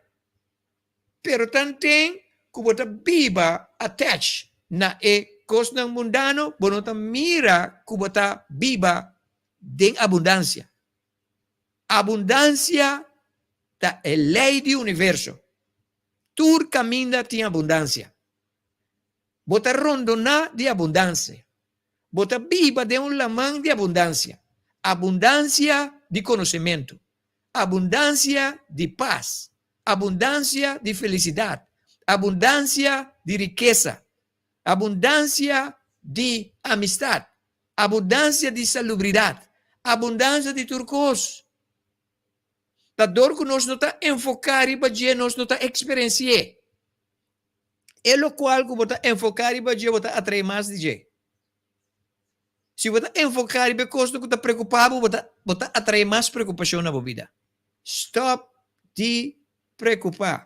Speaker 3: Pero tanten ku bo ta biba attach na e kosnan mundano, bo no ta mira ku bo ta biba den abundansia. Abundansia ta e lei di universo. Tur kaminda tin abundansia. Bo ta rondoná di abundansia. Bo ta biba den un laman di abundansia. Abundansia di konosementu. Abundansia di pas. Abundansia di felisidat. Abundansia di rikesa. Abundansia di amistat. Abundansia di salubridat. Abundansia di tur kos. Ta dor ku nos no ta enfoká riba dje nos no ta eksperensi'é. E lokual ku bo ta enfoká riba dje bo ta atraé mas di dje. Si bo ta enfoká riba e kosnan ku ta preokupá bo, bo ta bo ta atraé mas preokupashon na bo bida. Stòp di preokupá.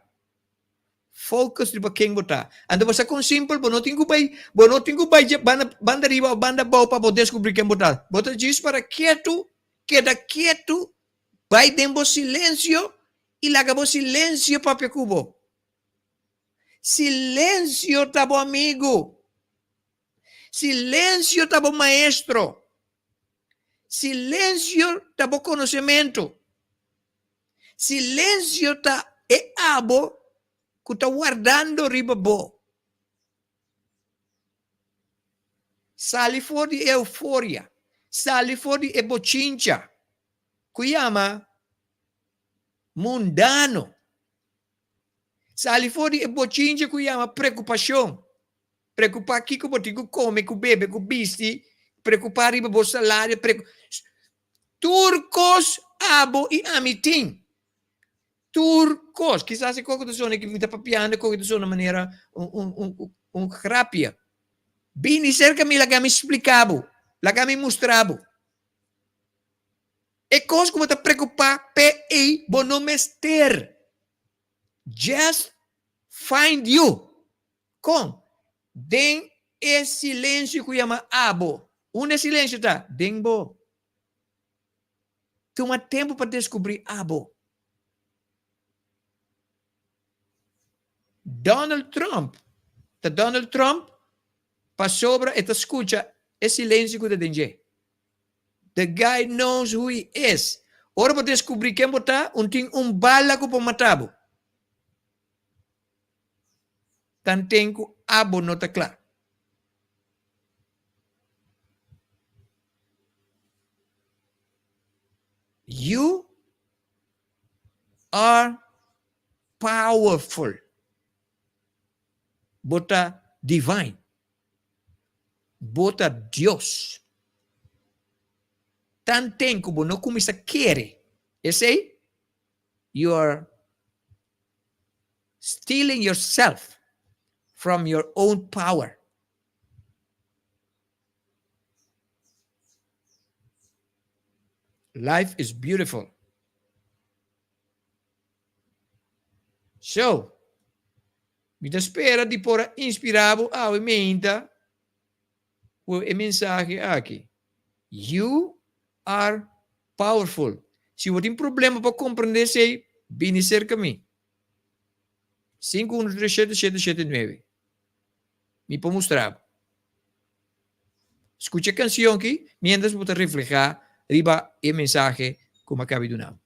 Speaker 3: Focus riba ken bo ta. Anto bo sa kon simpel, bo no tin ku bai, bo no tin ku bai dje banda banda riba òf banda abou pa bo deskubrí ken bo ta. Bo ta djis para ketu, keda ketu, bai den bo silensio i laga bo silensio papia ku bo. Silensio ta bo amigu. Silensio ta bo maestro. Silensio ta bo konosementu. Silensio ta e abo ku ta wardando riba bo. Sali for di e euforia, sali for di e bochincha ku yama mundano. Sali for di e bochincha ku yama preokupashon. Preokupá kiko bo tin ku kome, ku bebe, ku bisti, preokupá riba bo salario, Tur kos abo i ami tin. Tur kos. Kisas e koko ta sona ki mi ta papiando, e koko ta sona manera un, un, un, un grapia. Bini serka mi, laga mi splika bo, laga mi mustra bo. E kos ku bo ta preokupá p'e ei, bo no mester. Just find you. Kon? Den e silensio ku yama abo. Unda e silensio ta? Den bo. Tuma tempu pa deskubrí abo. Donald Trump ta Donald Trump pasobra e ta skucha e silensio ku ta den dje. The guy knows who he is. Ora bo deskubrí ken bo ta, un tin un bala ku por mata bo. Tanten ku abo no ta kla. You are powerful. Bo ta divine. Bo ta Dios. Tanten ku bo no kuminsá kere esei, you are stealing yourself from your own power. Life is beautiful. So, mi ta spera di por a inspirá bo awe meinta ku e mensahe aki. You are powerful. Si bo tin problema pa komprendé esei, bini serka mi. 5137779. Mi por mustra bo. Skucha e kansion aki miéntras bo ta reflehá riba e mensahe ku mi a kaba di duna bo.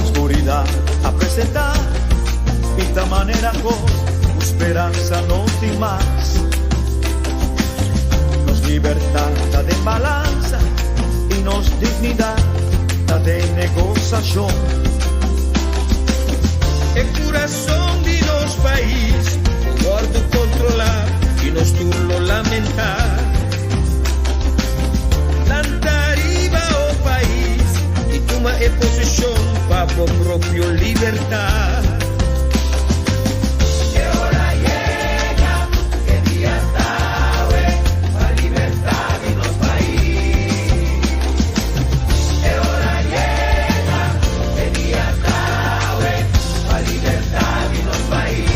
Speaker 1: Oscuridad a presenta Pinta manera cos Cu speranza no tin mas Nos libertad ta den balanza Y nos dignidad ta den negosacion E curason di nos pais por wordo controla y nos tur lo lamenta. Lanta riba o pais y tuma e posicion pa bo propio libertad. E ora yega, e dia ta awe pa libertad di nos pais. E ora yega, e dia ta awe pa libertad di nos pais.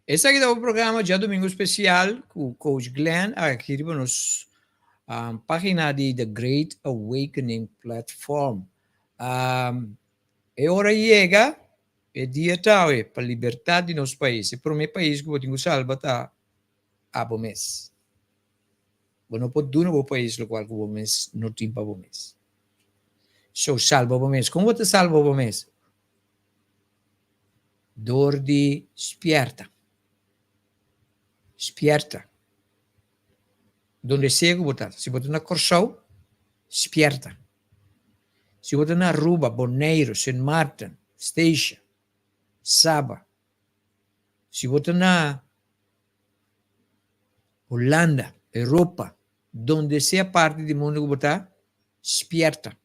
Speaker 3: Esaki ta bo programa Djadumingu Spesial ku Coach Glenn aki riba nos pagina di The Great Awakening Platform. E ora yega, e dia ta awe pa libertat di nos pais. E prome pais ku bo tin ku salba ta abo mes. Bo no por duna bo pais lokual ku bo mes no tin pa bo mes. So salba bo mes. Kon bo ta salba bo mes? Dor di spierta. Spierta. Donde sea ku bo ta. Si bo ta na Kòrsou, spierta. Si bo ta na Aruba, Boneiru, Sint Maarten, Statia, Saba. Si bo ta na Hulanda, Europa, donde sea parti di mundu ku bo ta, spierta.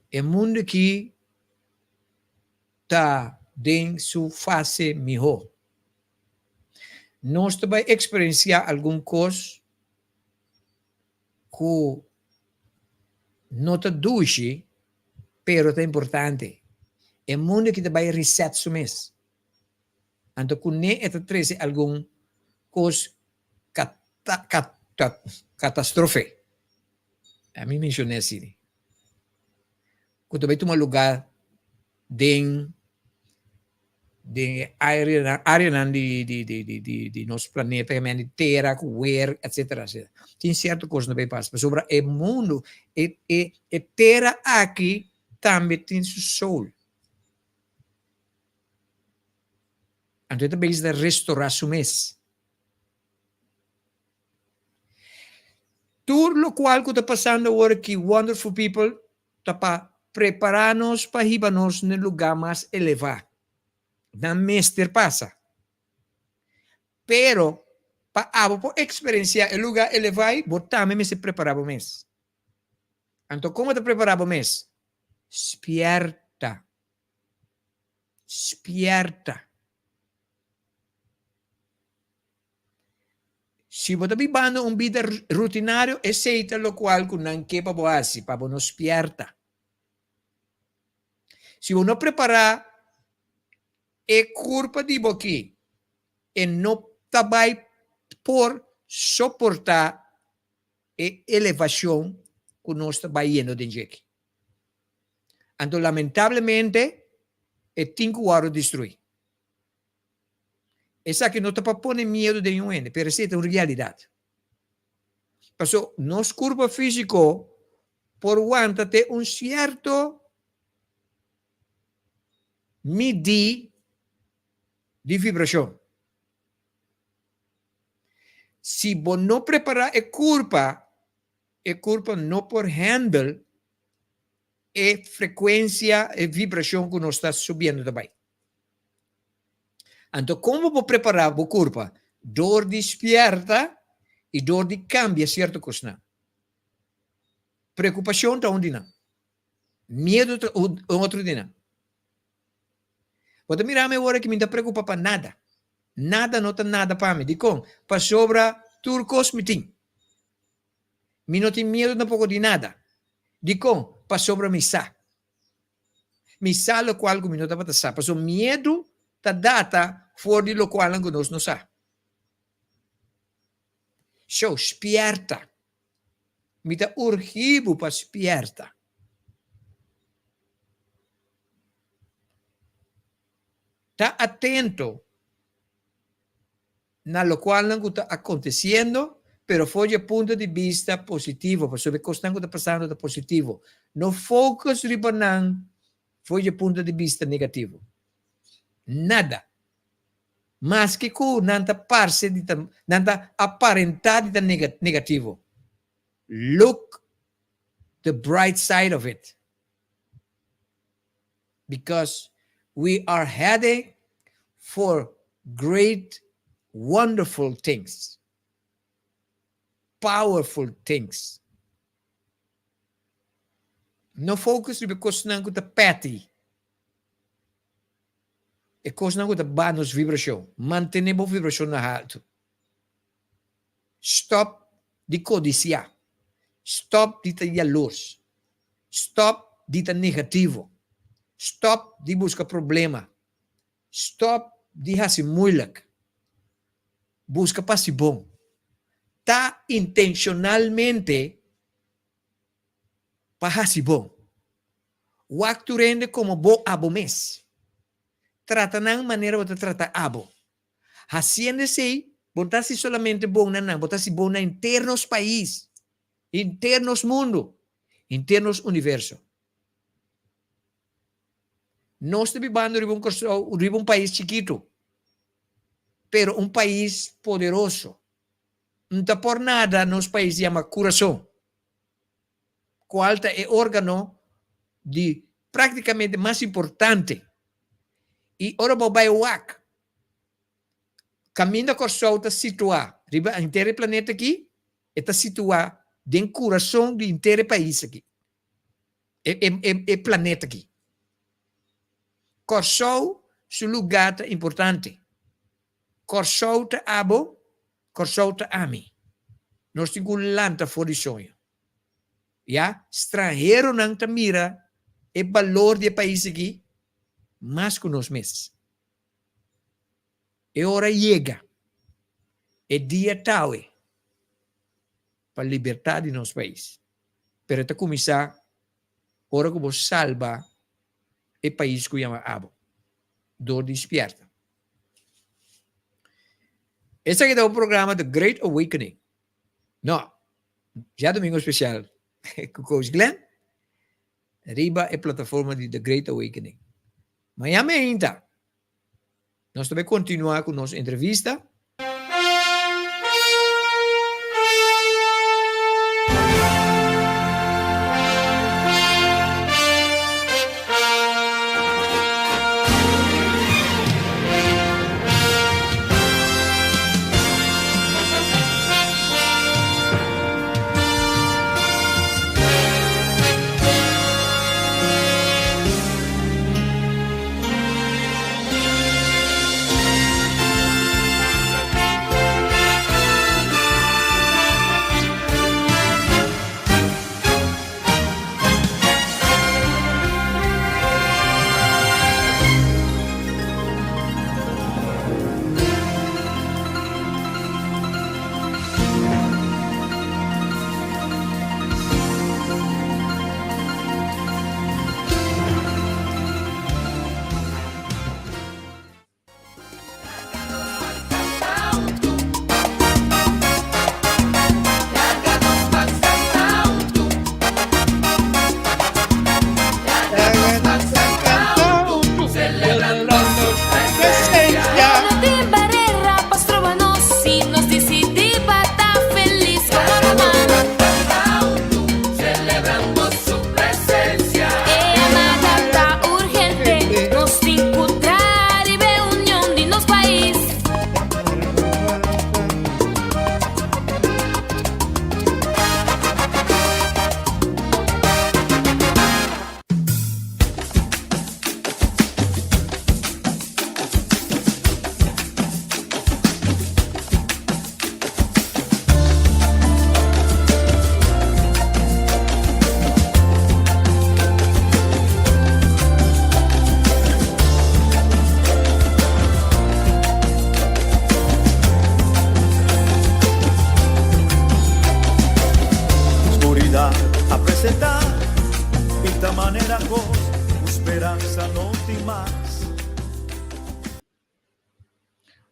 Speaker 3: E mundu aki ta den su fase mihó. Nos ta bai eksperensiá algun kos ku no ta dushi, pero ta importante. E mundu aki ta bai reset su mes. Anto kuné e ta trese algun kos katastrofe. Ami menshoné asina. Ku ta bai tuma lugá den den e areanan areanan di di di di di di nos planeta ke men di tera ku wer etsetera etsetera. Tin sierto kos no bai pasa pasobra e mundu e e e tera aki tambe tin su soul. Anto e ta bezig ta restorá su mes. Tur lokual ku ta pasando awor aki wonderful people ta pa prepara nos pa hiba nos na lugá mas elevá. Nan mester pasa. Pero pa abo por eksperensiá e lugá elevá ei, bo tambe mester prepará bo mes. Anto kon bo ta prepará bo mes? Spièrta. Spièrta. Si bo ta bibando un bida rutinario, esei ta lokual ku nan ke pa bo hasi, pa bo no spièrta. Si bo no prepará e kurpa di bo aki, e no ta bai por soportá e elevashon ku nos ta bai yendo den dje aki. Anto lamentablemente e tin ku wòrdu destruí. Esaki no ta pa pone miedu den un hende, pero esei ta un realidat. Paso nos kurpo físiko por wanta te un sierto midí di vibrashon. Si bo no prepará e kurpa, e kurpa no por handle e frekuensia, e vibrashon ku nos ta subiendo ta bai. Anto kon bo por prepará bo kurpa? Dor di spierta i dor di kambia sierto kosnan. Preokupashon ta un di nan. Miedu ta un otro di nan. Bo ta mira mi awor aki mi no ta preokupa pa nada. Nada no ta nada pa mi. Dikon? Pasobra tur kos mi tin. Mi no tin miedu tampoko di nada. Dikon? Pasobra mi sa. Mi sa lokual ku mi no tabata sa, pasobra miedu ta data for di lokualnan ku nos no sa. Show, spièrta. Mi ta urgí bo pa spièrta. Ta atento na lokualnan ku ta akontesiendo, pero for di e punto di bista positivo, pasobra e kosnan ku ta pasando ta positivo. No focus riba nan for di e punto di bista negativo. Nada. Maske ku nan ta parse di ta, nan ta aparentá di ta negativo. Look the bright side of it. Because we are heading for great wonderful things, powerful things. No focus riba e kosnan ku ta petty, e kosnan ku ta baha nos vibrashon. Mantene bo vibrashon na haltu. Stop di codiciá. Stop di ta yalors. Stop di ta negativo. Stop di busca problema. Stop di hasi moeilijk. Buska pa hasi bon. Ta intenshonalmente pa hasi bon. Wak tur hende komo bo abo mes. Trata nan manera bo ta trata abo. Hasiendo esei, bo no ta hasi solamente bon na nan, bo ta hasi bon na henter nos pais, henter nos mundu, henter nos universo. Nos ta bibando riba un Kòrsou, riba un pais chikitu, pero un pais poderoso. N ta por nada nos pais yama Kurason, kual ta e órgano di práktikamente mas importante. I ora bo bai wak kaminda Kòrsou ta situá riba henter e planeta aki, e ta situá den kurason di henter e pais aki. E planeta aki. Kòrsou su lugá ta importante. Kòrsou ta abo, Kòrsou ta ami. Nos tin ku lanta for di soño. Ya, stranheronan ta mira e balor di e pais aki mas ku nos mes. E ora yega, e dia tawe pa libertad di nos pais. Pero e ta kuminsá ora ku bo salba e pais ku yama abo, dor di spièrta. Esaki ta un programa The Great Awakening. No, djadomingo spesial ku Coach Glenn riba e plataforma di The Great Awakening. Mañana meinta nos ta bai kontinuá ku nos entrevista.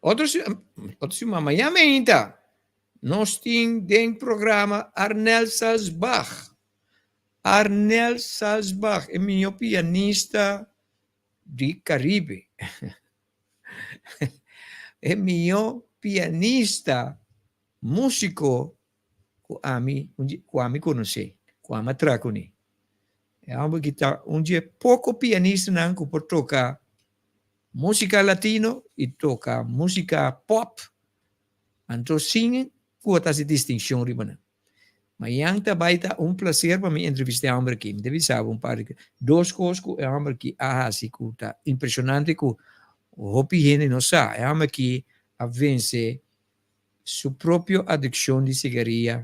Speaker 3: Otro otro siman mañana mainta nos tin den programa Arnel Salsbach. Arnel Salsbach, e mihó pianista di Caribe. E mihó pianista, músiko ku ami ku ami konosé, ku ami a traha kuné. E hòmber ki ta un dje poko pianistanan ku por toka Músika latino i toka músika pòp, anto sin ku a ta hasi distinshon riba nan. Mañan ta bai ta un plaser pa mi entrevista e hòmber aki. Mi ta bisa bo un par di dos kos ku e hòmber aki a hasi ku ta impreshonante ku hopi hende no sa. E hòmber aki a vense su propio adikshon di sigaria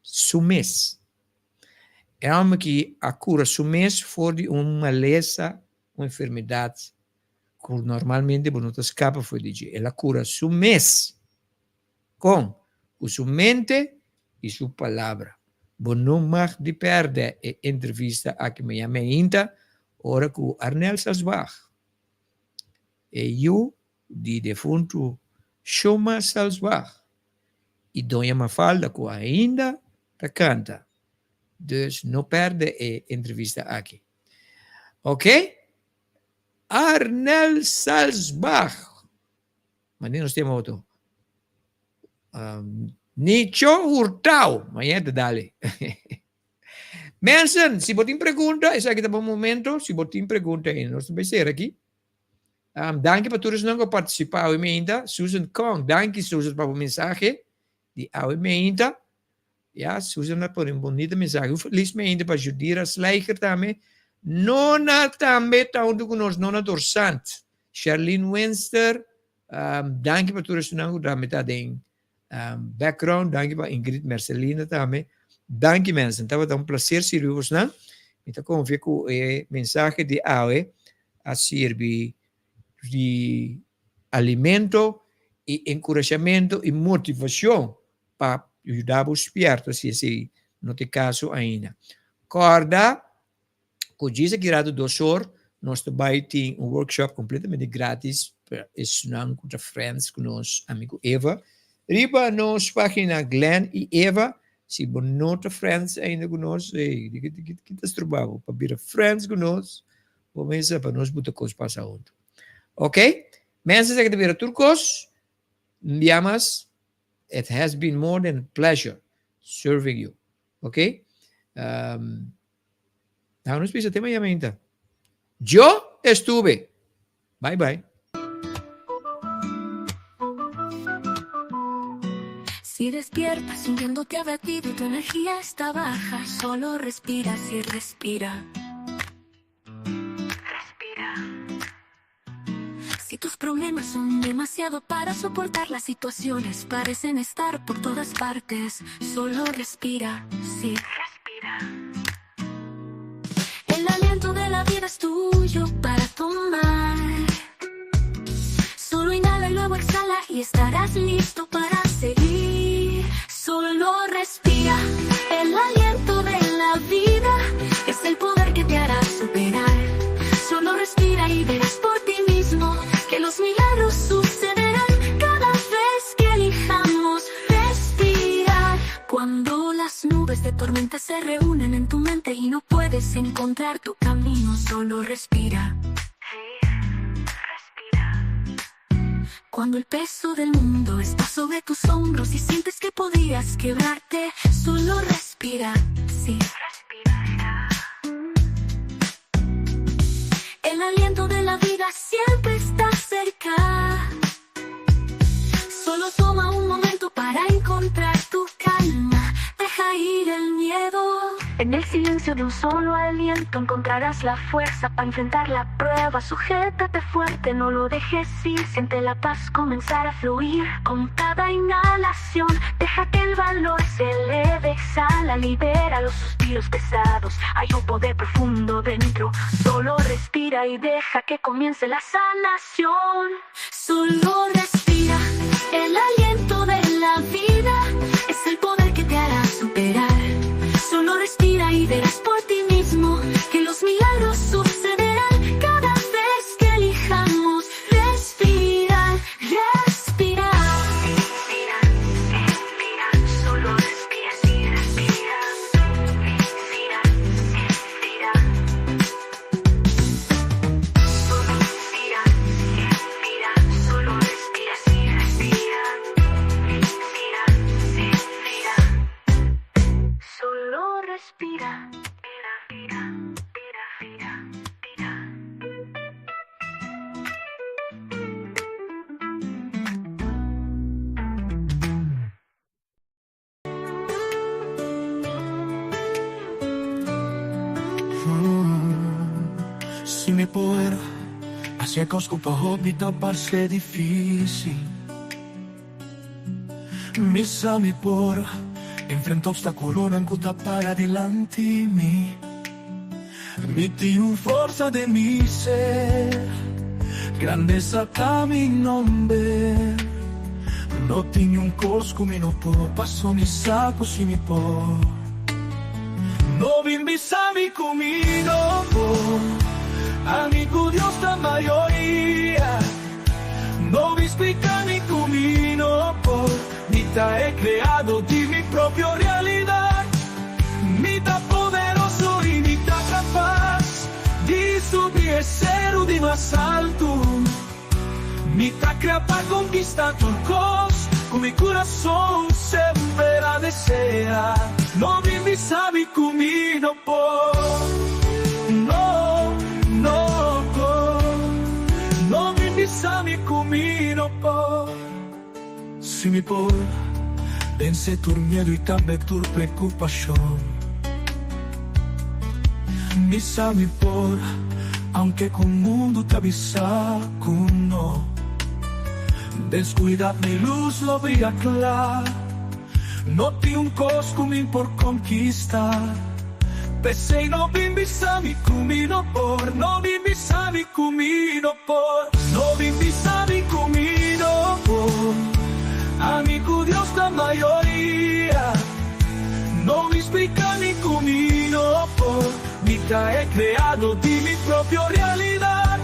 Speaker 3: su mes. E hòmber aki a kura su mes for di un malesa un enfermedad. Ku normalmente bo no ta skapa for di dje. El a kura su mes. Kon? Ku su mente i su palabra. Bo no mag di pèrdè e entrevista aki mañana meinta ora ku Arnel Salsbach, e yu di defuntu Shoma Salsbach i Doña Mafalda ku ainda ta kanta. Dus no pèrdè e entrevista aki. Oke? Arnel Salsbach. Mane nos tema otro. Um, Nicho Hurtao. Mañana te dale. Mensen, si bo tin pregunta, esaki ta bon momento. Si bo tin pregunta, en nos ta ser aki. Um, danki pa tur esnan ku a partisipá awe meinta. Susan Kong, danki Susan pa bo mensahe di awe meinta. Ya, Susan a pone un bonito mensahe. Un felis meinta pa Judira Slijker tambe. Nona tambe ta huntu ku nos, Nona Dorsant. Sherlyn Winster, um, danki pa tur esnan ku tambe ta den um, background. Danki pa Ingrid Mercelina tambe. Danki mensen, tabata un placer sirbi bosnan. Mi ta konfia ku e mensahe di awe a sirbi di alimento i enkurashamentu i motivashon pa yuda bo spierta si esei no ta e kaso ainda. Kòrda ku djis aki rato dosor nos ta bai tin un workshop kompletamente gratis pa esnan ku ta friends ku nos ami ku Eva riba nos pagina Glenn i Eva. Si bo no ta friends ainda ku nos, ey, di ki ki ta stroba bo pa bira friends ku nos? Bo mester pa nos buta kos pasa huntu. Ok, mensen esaki ta bira tur kos. Un mas, it has been more than a pleasure serving you. Ok, um, nou nos bisa te mañana ainda. Yo estuve. Bye bye.
Speaker 2: Si despiertas sintiéndote abatido y tu energía está baja, solo respira, sí respira. Respira. Si tus problemas son demasiado para soportar, las situaciones parecen estar por todas partes, solo respira, sí, respira. El aliento de la vida es tuyo para tomar. Solo inhala y luego exhala y estarás listo para seguir. Solo respira. El aliento de la vida es el poder que te hará superar. Solo respira y verás por ti mismo que los milagros sucederán cada vez que elijamos respirar. Cuando las nubes de tormenta se reúnen en tu mente y no puedes encontrar tu camino, solo respira. Cuando el peso del mundo está sobre tus hombros y sientes que podrías quebrarte, solo respira, sí. Respira. El aliento de la vida siempre está cerca. Solo toma un momento para encontrar tu calma. Deja ir el miedo. En el silencio de un solo aliento encontrarás la fuerza para enfrentar la prueba. Sujétate fuerte, no lo dejes ir. Siente la paz comenzar a fluir. Con cada inhalación, deja que el valor se eleve. Exhala, libera los suspiros pesados. Hay un poder profundo dentro. Solo respira y deja que comience la sanación. Solo respira. El aliento de la vida es el poder que te hará superar. Solo respira y verás por ti mismo que los milagros sucederán cada vez que elijamos respirar, respirar. Respira, respira, solo respira, sí, respira. Respira, respira. Solo respira, respira, solo respira, sí, respira. Respira, respira. Solo respira. Respira, respira, respira.
Speaker 4: Si mi por hacia cos cu pa hopi ta parce dificil Mi sa mi por enfrenta obstaculonan cu ta para dilanti mi Mi tin un forsa den mi ser. Grandeza ta mi nomber. No tin un cos cu mi no por, paso mi sa cu si mi por. No bin bisa mi cu mi no por, ami cu Dios ta mayoria. No bin splica mi cu mi no por, mi ta e creado di mi propio realidad. Mi ta poderoso y mi ta capaz di subi e cero di mas alto. Mi ta crea pa conquista tur cos cu mi curason semper a desea. No bin bisa mi cu mi no por. No, no por. No bin bisa mi cu mi no por. Si mi por, vence tur miedo y tambe tur preocupacion. Mi sa mi por, aunke cu mundo ta bisa cu no. Den scuridad mi luz lo briya cla. No tin un cos cu mi por conquista. P'esey no bin bisa mi cu mi no por. No bin bisa mi cu mi no por. No bin bisa mi cu mi no por. Ami cu Dios ta mayoria. No bin splica mi cu mi no por. Mi ta e creado di mi propio realidad.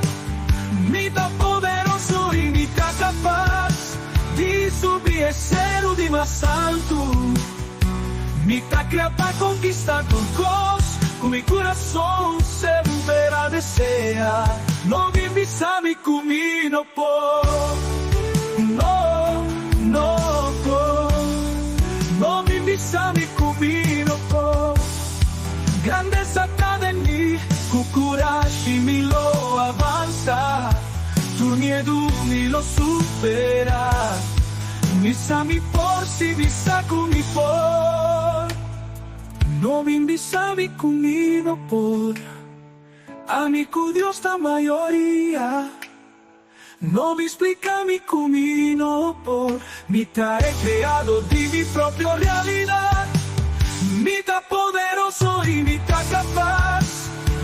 Speaker 4: Mi ta poderoso y mi ta capaz di subi e cero di mas alto. Mi ta crea pa conquista tur cos cu mi curason semper a desea. No bin bisa mi cu mi no por. No, no por. No bin bisa mi cu mi no por. Grandeza ta den mi, cu curashi mi lo avansa. Tur miedo mi lo supera. Mi sa mi por, si mi sa cu mi por. No bin bisa mi cu mi no por. Ami cu Dios ta mayoria. No bin splica mi cu mi no por. Mi ta e creado di mi propio realidad. Mi ta poderoso y mi ta capaz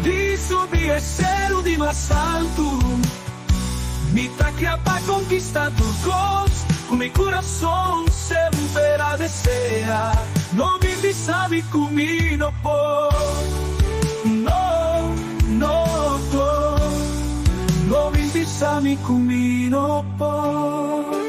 Speaker 4: di subi e cero di mas alto. Mi ta crea pa conquista tur cos cu mi curason semper a desea. No bin bisa mi cu mi no por. No, no por. No bin bisa mi cu mi no por.